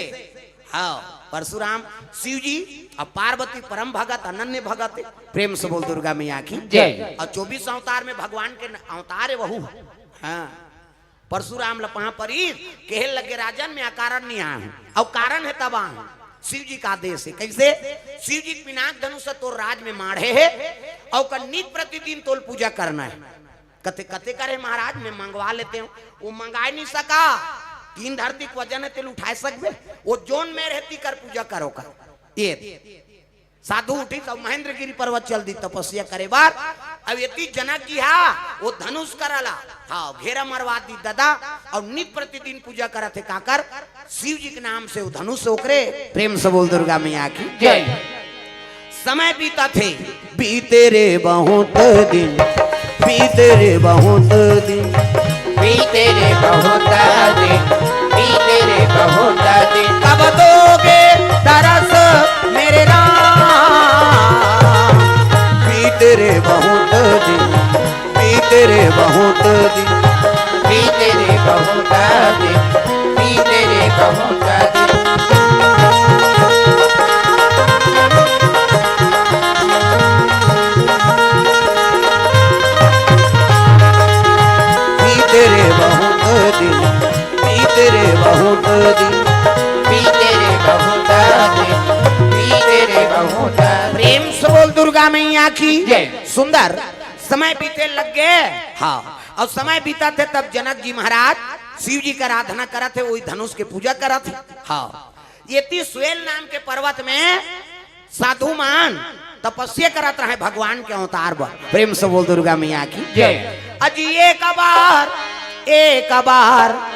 हाँ, परशुराम शिव जी अउ पार्वती परम भगत, अनन्य भगत। प्रेम से बोल दुर्गा मैया की जय। अउ चौबीस अवतार में भगवान के न-, अवतार हे वहू। हाँ, परशुराम ल पाँव परिस, कहे लगे, "राजन, मैं अकारण नहीं आया हूँ, अउ कारण हे तब आया हूँ।" शिव जी का आदेश हे। कैसे? शिव जी के पिनाक धनुष तोर राज में माढ़े हे, अउ ओकर नित प्रतिदिन तोल पूजा करना हे। कथे, "कथे करे महाराज, मैं मंगवा लेते हूँ।" वो मंगाए नहीं सका, तीन धरती के वजन हे, तेल उठाए सकबे? वो जोन में रहे, तीकर पूजा करो कर। ये साधु उठिस अउ महेंद्रगिरी पर्वत चल दिस तपस्या करे बर। अउ एती जनक जी हा वो धनुष करा ला, हाँ, घेरा मरवा दिस ददा, अउ नित प्रतिदिन पूजा करत हे काकर, शिव जी के नाम से वो धनुष ओकरे। प्रेम से बोल दुर्गा मैया की जय। समय बीतत हे, बीते रे बहुत दिन, बीते रे बहुत दिन, बीते रे बहुत दिन, बीते रे बहुत दिन। कब दोगे दरस मेरे राम, बीते रे बहुत दिन, बीते रे बहुत दिन, बीते रे बहुत दिन, बीते रे बहुत दिन। बीते रे बहुत दिन, बीते रे बहुत दिन, बीते रे बहुत दिन, बीते रे बहुत दिन। प्रेम से बोल दुर्गा मैया की जय। सुंदर समय बीते लग गे। हाँ, अउ समय बीतत हे तब जनक जी महाराज शिव जी के आराधना करत हे, वही धनुष के पूजा करत हे। हाँ, एती स्वेल नाम के पर्वत में साधु मन तपस्या करत रहे भगवान के अवतार बर। प्रेम से बोल दुर्गा मैया की जय। अजी एक बार, एक बार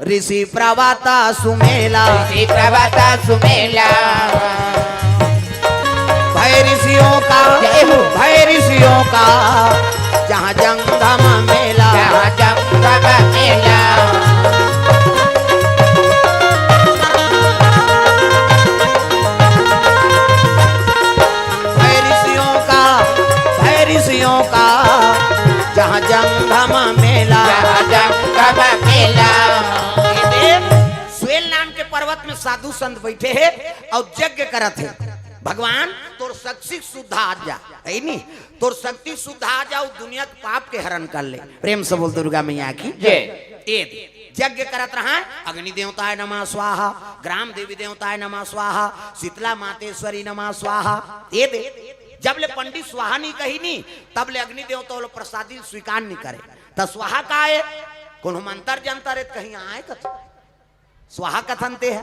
ऋषि प्रवक्ता सुमेला। ऋषि प्रवक्ता सुमेला। भय ऋषियों का, जय हो। भय ऋषियों का जहाँ जंगम मेला। जहाँ जंगम मेला। भय ऋषियों का, भय ऋषियों का जहाँ जंगम मेला। जहाँ जंगम मेला। ये देख, स्वेल नाम के पर्वत में साधु संत बैठे हे अउ यज्ञ करत हे, "भगवान, तोर शक्ति शुद्ध आ जा, हे नी, तोर शक्ति शुद्ध आ जा, अउ दुनिया के पाप के हरण कर ले।" प्रेम से बोल दुर्गा मैया की जय। ये दे, यज्ञ करत रहा, "अग्नि देवताय नमः स्वाहा, ग्राम देवी देवताय नमः स्वाहा, शीतला मातेश्वरी नमः स्वाहा।" ये दे, जब ले पंडित स्वाहा नहीं कही नी, तब ले अग्नि देवता वाला प्रसादी स्वीकार नहीं करे। त स्वाहा का हे? कोनो मंत्र जंतर हे त कहीं आए कथन? स्वाहा कथन ते हे।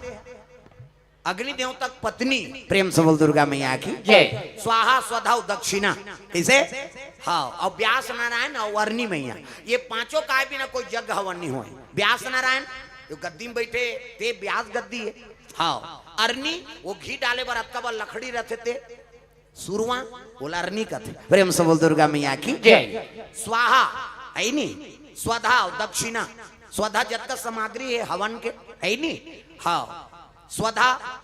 अग्नि देवता के पत्नी, प्रेम से बोल दुर्गा मैया की जय। स्वाहा, स्वधा अउ दक्षिणा। कैसे? हाँ, अउ व्यास नारायण अउ अरनी मैया, ये पांचों का बिना कोई यज्ञ हवन नहीं होय। व्यास नारायण, जो गद्दी में बैठे, ते व्यास गद्दी हे। हाँ, अरनी, वो घी डाले बर अतका बर लकड़ी रथे ते, सुरवा, ओला अरनी कथे। प्रेम से बोल दुर्गा मैया की जय। स्वाहा, हे नी, स्वधा अउ दक्षिणा, स्वधा जतका सामग्री हे हवन के, हे नी, हाँ, स्वधा,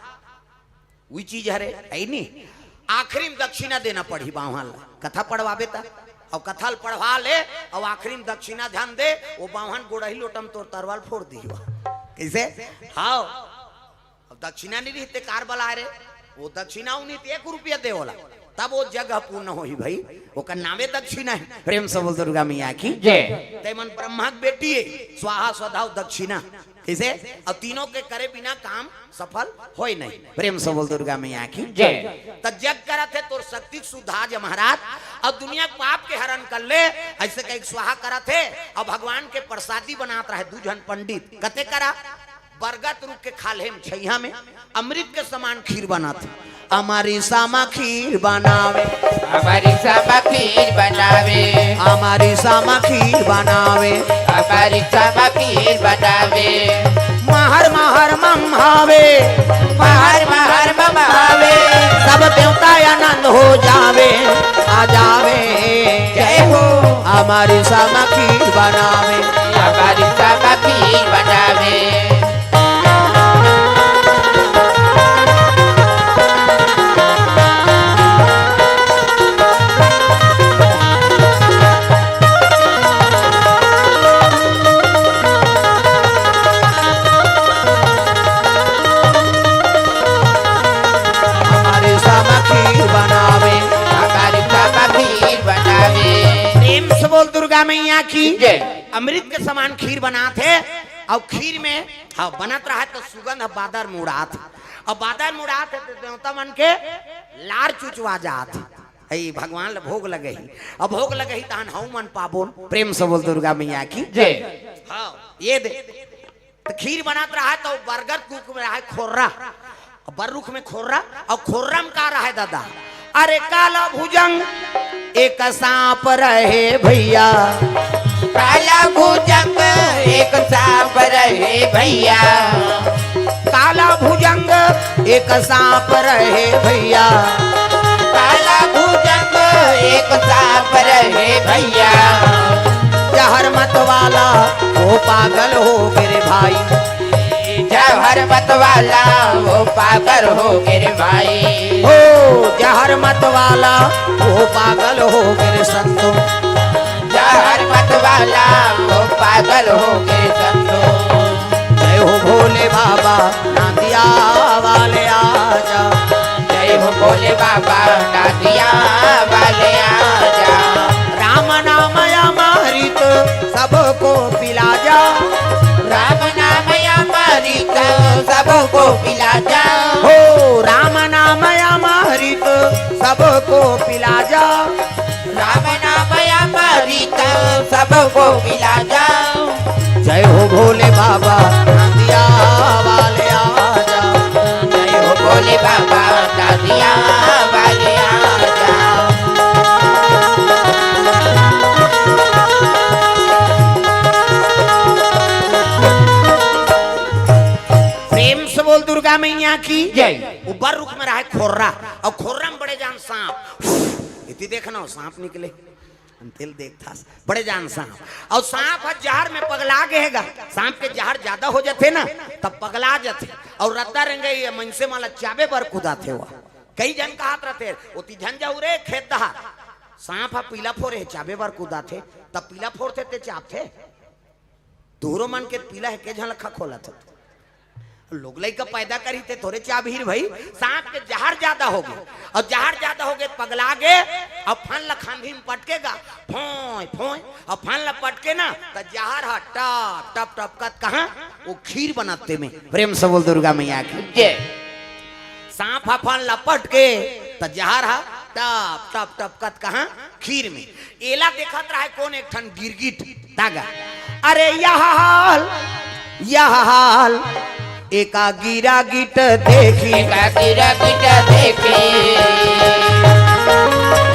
वही चीज हरे, हे नी, आखिरी में दक्षिणा देना पड़ही बाम्हन ला, कथा पढ़वाबे त, अउ कथा ल पढ़वा ले, अउ आखिरी में दक्षिणा ध्यान दे, वो बाम्हन गोड़ही लोटा में तोर तरवाल फोड़ दिही। कैसे? हाँ, अब दक्षिणा नहीं रहिते कार बलाए रे, वो दक्षिणा उन्हीं ते एक रुपया दे वाला, तब वो यज्ञ पूर्ण होही भाई, ओकर नामे दक्षिणा हे। प्रेम से बोल दुर्गा मैया की जय। ते मन ब्रह्मा के बेटी हे, स्वाहा स्वधा अउ दक्षिणा। कैसे? अउ तीनों के करे बिना काम सफल होय नहीं। प्रेम से बोल दुर्गा मैया की जय। त यज्ञ करत हे तोर शक्ति के शुद्ध आ जा महाराज, अब दुनिया के पाप के हरण कर ले, अइसे कहिके स्वाहा करत हे। अब भगवान के प्रसादी बनात रहे दू झन पंडित, कते करा? बरगद रुख के खाल्हे म छइहां में अमृत के समान खीर बनात हे। अमरीसा म खीर बनावे, अमरीसा म खीर बनावे, अमरीसा म खीर बनावे। अमरीसा म खीर बनावे। महर महर मम हावे, महर महर मम हावे। सब देवता आनंद हो जावे, आ जावे। जय हो। अमरीसा म खीर बनावे, अमरीसा म खीर बनावे। अमरीसा म खीर बनावे, अमरीसा म खीर बनावे। प्रेम से बोल दुर्गा मैया की। जय। अमृत के समान खीर बनात हे, अउ खीर में, हाँ, बनत रहे त सुगंध ह बादर म उड़ात हे, अउ बादर म उड़ात हे त देवता मन के लार चुचवा जात हे। हई भगवान ल भोग लगही, अब भोग लगही तहन हऊ मन पाबोन। प्रेम से बोल दुर्गा मैया की। जय। हाँ, ये दे। त खीर बनत रहे त बरगद रुख में रहे खोर्रा, बर रुख में खोर्रा, अउ खोर्रा म का रहे दादा? अरे काला भुजंग एक सांप रहे भइया, काला भुजंग एक सांप रहे भइया, काला भुजंग एक सांप रहे भइया, काला भुजंग एक सांप रहे भइया। जहर मत वाला वो पागल हो गे रे भाई, जहर मत वाला वो पागल हो गे रे भाई। हो, जहर मत वाला वो पागल हो गे रे संतो, जहर मत वाला वो पागल हो गे रे संतो। जय हो भोले बाबा नादिया वाले आजा, जय हो भोले बाबा नादिया वाले आजा। राम नाम अमृत सबको पिला जा, राम नाम अमृत सबको पिला जा। हो, राम नाम अमृत सबको पिला जा, राम नाम अमृत सबको पिला जा। जय हो भोले बाबा नादिया वाले आजा, जय हो भोले बाबा नादिया वाले आजा। प्रेम से बोल दुर्गा मैया की। जय। उ बर रुख में रहे खोर्रा, अउ खोर्रा में बड़े जान सांप। इति देखना हो, सांप निकले। अंतिल देखथस, बड़े जान सांप। अउ सांप ह जहर में पगला गे हे गा। सांप के जहर जादा हो जाथे ना, तब पगला जाथे। अउ रद्दा रेंगई मइनसे मन ला चाबे बर कुदाथे वो। कई झन कहत रथे, "ओती झन जाहू रे खेत डहर। सांप ह पीला फोरे हे, चाबे बर कुदाथे।" तब पीला फोरथे ते चाबथे। तुहरो मन के पीला हे, के झन लखा खोलत हो। लोग लइका पैदा करही ते थोरे चाबही रे भई, सांप के जहर जादा हो गे, अउ जहर जादा हो गे, पगला गे, अउ फन ल खांधी में पटके गा, फोंय, फोंय, अउ फन ल पटके ना, त जहर ह टप, टप, टप कत कहाँ, वो खीर बनत ते में। प्रेम से बोल दुर्गा मैया की। जय। सांप ह फन ल पटके, त जहर ह टप, टप, टप कत कहाँ, खीर में। एला देखत रहे कोन एक ठन गिरगिट दागा। अरे यह हाल, यह हाल एका गिरागिट देखी, एका गिरागिट देखी।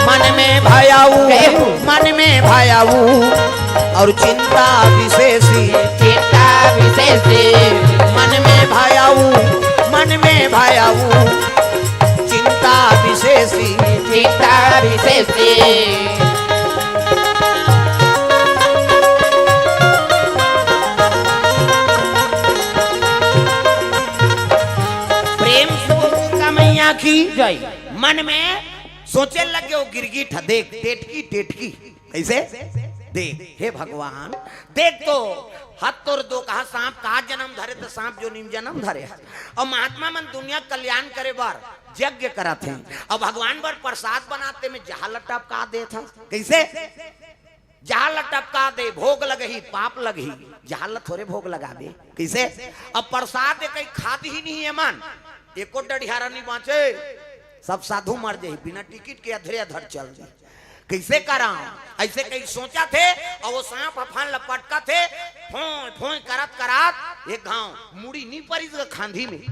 मन में भयाऊ, जय हो। मन में भयाऊ अउ चिंता विशेषी, चिंता विशेषी। मन में भयाऊ, मन में भयाऊ चिंता विशेषी, चिंता विशेषी। प्रेम से बोल दुर्गा मैया की। जय। मन में सोचे लगे वो गिरगिट ह, देख, टेटकी, टेटकी। कइसे? देख, हे भगवान, देख तो, हद तोर दो कहा सांप का जन्म धरे त सांप जो नीम जन्म धरे हे। अउ महात्मा मन दुनिया कल्याण करे बर यज्ञ करत हे, अउ भगवान बर प्रसाद बनाते में जहर ल टपका देत हे। कइसे? जहर ल टपका दे, भोग लगही, पाप लगही, जहर ल थोरे भोग लगाबे। कइसे? अब प्रसाद ए कहीं खात ही नहीं हे मन, एको डढ़ियारा नहीं बाँचे, सब साधु मर जाही, बिना टिकट के अधरे अधर चल जाही। कइसे करांव? अइसे कहीं सोचथे, अउ ओ सांप ह फन ल पटकथे, फोंय फोंय करत करत एक घांव मुड़ी नी परिस ग खांधी में,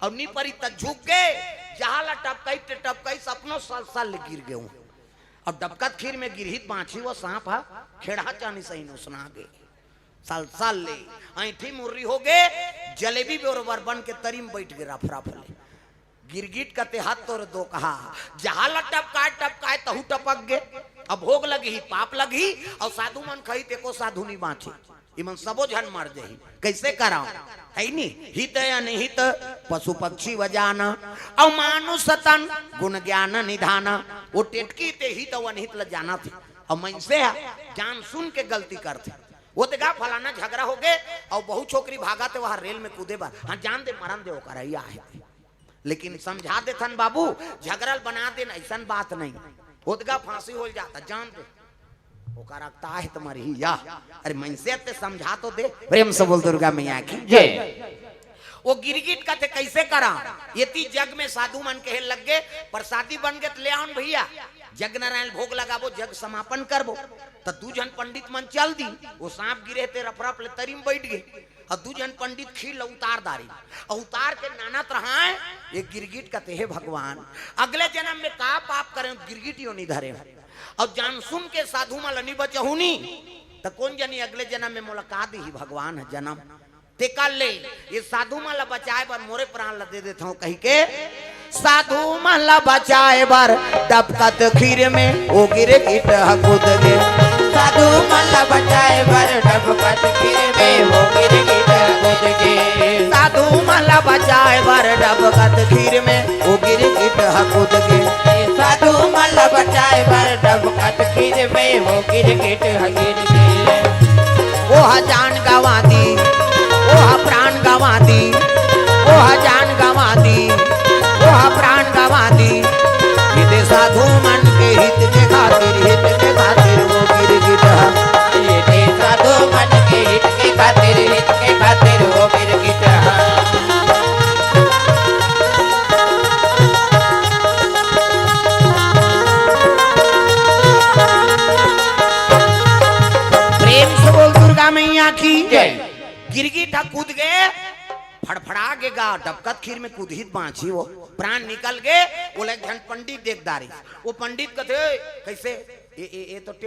अउ नी परिस त झुक गे, जहां ल टपकई ते टपकई सपनो सलसल ले गिर गेंव। अउ डबकत खीर में गिरही त बांचही ओ सांप ह खेड़हा चानी सही नोसना गे। सलसल ले अइंठी मुर्री हो गे, जलेबी बरोबर बन के तरी म बइठ गे रफ रफ ले। गिरगिट कथे हत तोर दोकहा, जहां ल टपकाय टपकाय तहू टपक गे। अब भोग लगही, पाप लगही, अउ साधु मन कही तेको साधु नी बांचे, इमन सबो झन मर जही। कइसे करांव? हइ नी, हित अनहित पशु पक्षी व जाना, अउ मानुष तन गुण ज्ञान निधाना। ओ टेटकी ते हित अउ अनहित ल जानथे, अउ मइनसे ह जान सुन के गलती करथे। ओ दे गा फलाना झगरा हो गे, अउ बहू छोकरी भागथे ओहा रेल में कूदे बर, हां जान दे मरन दे ओकर अइया हे। लेकिन समझा देथन बाबू, झगरा ल बना देन अइसन बात नहीं। ओ दे गा फांसी होल जाता, जान दे। ओकर अकता हे त मरही या। अरे मइनसे ते समझा तो दे। प्रेम से बोल दुर्गा मैया की जय। ओ गिरगिट कथे कइसे करांव? एती जग में साधु मन कहे लग गे, परसादी बन गे त ले आवन भइया, जग नारायण भोग लगाबो, जग समापन करबो। त दू झन पंडित मन चल दिन, ओ सांप गिरे ते रफ रफ ले तरी म बइठ गे, अउ दू झन पंडित खीर ल उतार दारिन, अउ उतार के नानत रहंय। ए गिरगिट कथे हे भगवान, अगले जनम में का पाप करेंव, गिरगिट योनि धरेंव, अउ जान सुन के साधु मन ल नी बचहूं नी, त कोन जनी अगले जनम में मोला का दिही भगवान ह जनम। तेकर ले ए साधु मन ल बचाय बर मोरे प्राण ल दे देथंव कहिके। साधु मन ल बचाय बर डबकत खीर में ओ गिरगिट ह कूद गे। साधु मन ल बचाय बर डबकत खीर में ओ गिरगिट ह कूद गे। साधु मन ल बचाय बर डबकत खीर में ओ गिरगिट ह कूद गे। साधु मन ल बचाय बर डबकत खीर में ओ गिरगिट ह गिर गे। ओह जान गंवा दी, ओह प्राण गंवा दी, ओह जान गंवा दी, ओह प्राण गंवा दी। ये दे साधु मन के हित के खातिर, हित के खातिर ओ गिरगिट ह। ये दे साधु मन के हित के खातिर, हित के खातिर ओ गिरगिट ह। प्रेम से बोल दुर्गा मैया की जय। गिरगिट ह कूद गे, फड़फड़ा गे गा, डबकत खीर में कूदही त बांचही ओ, प्राण निकल गे। ओला एक झन पंडित देख दारिस। ओ पंडित कथे, "कइसे? ए, ए, ए तो टेट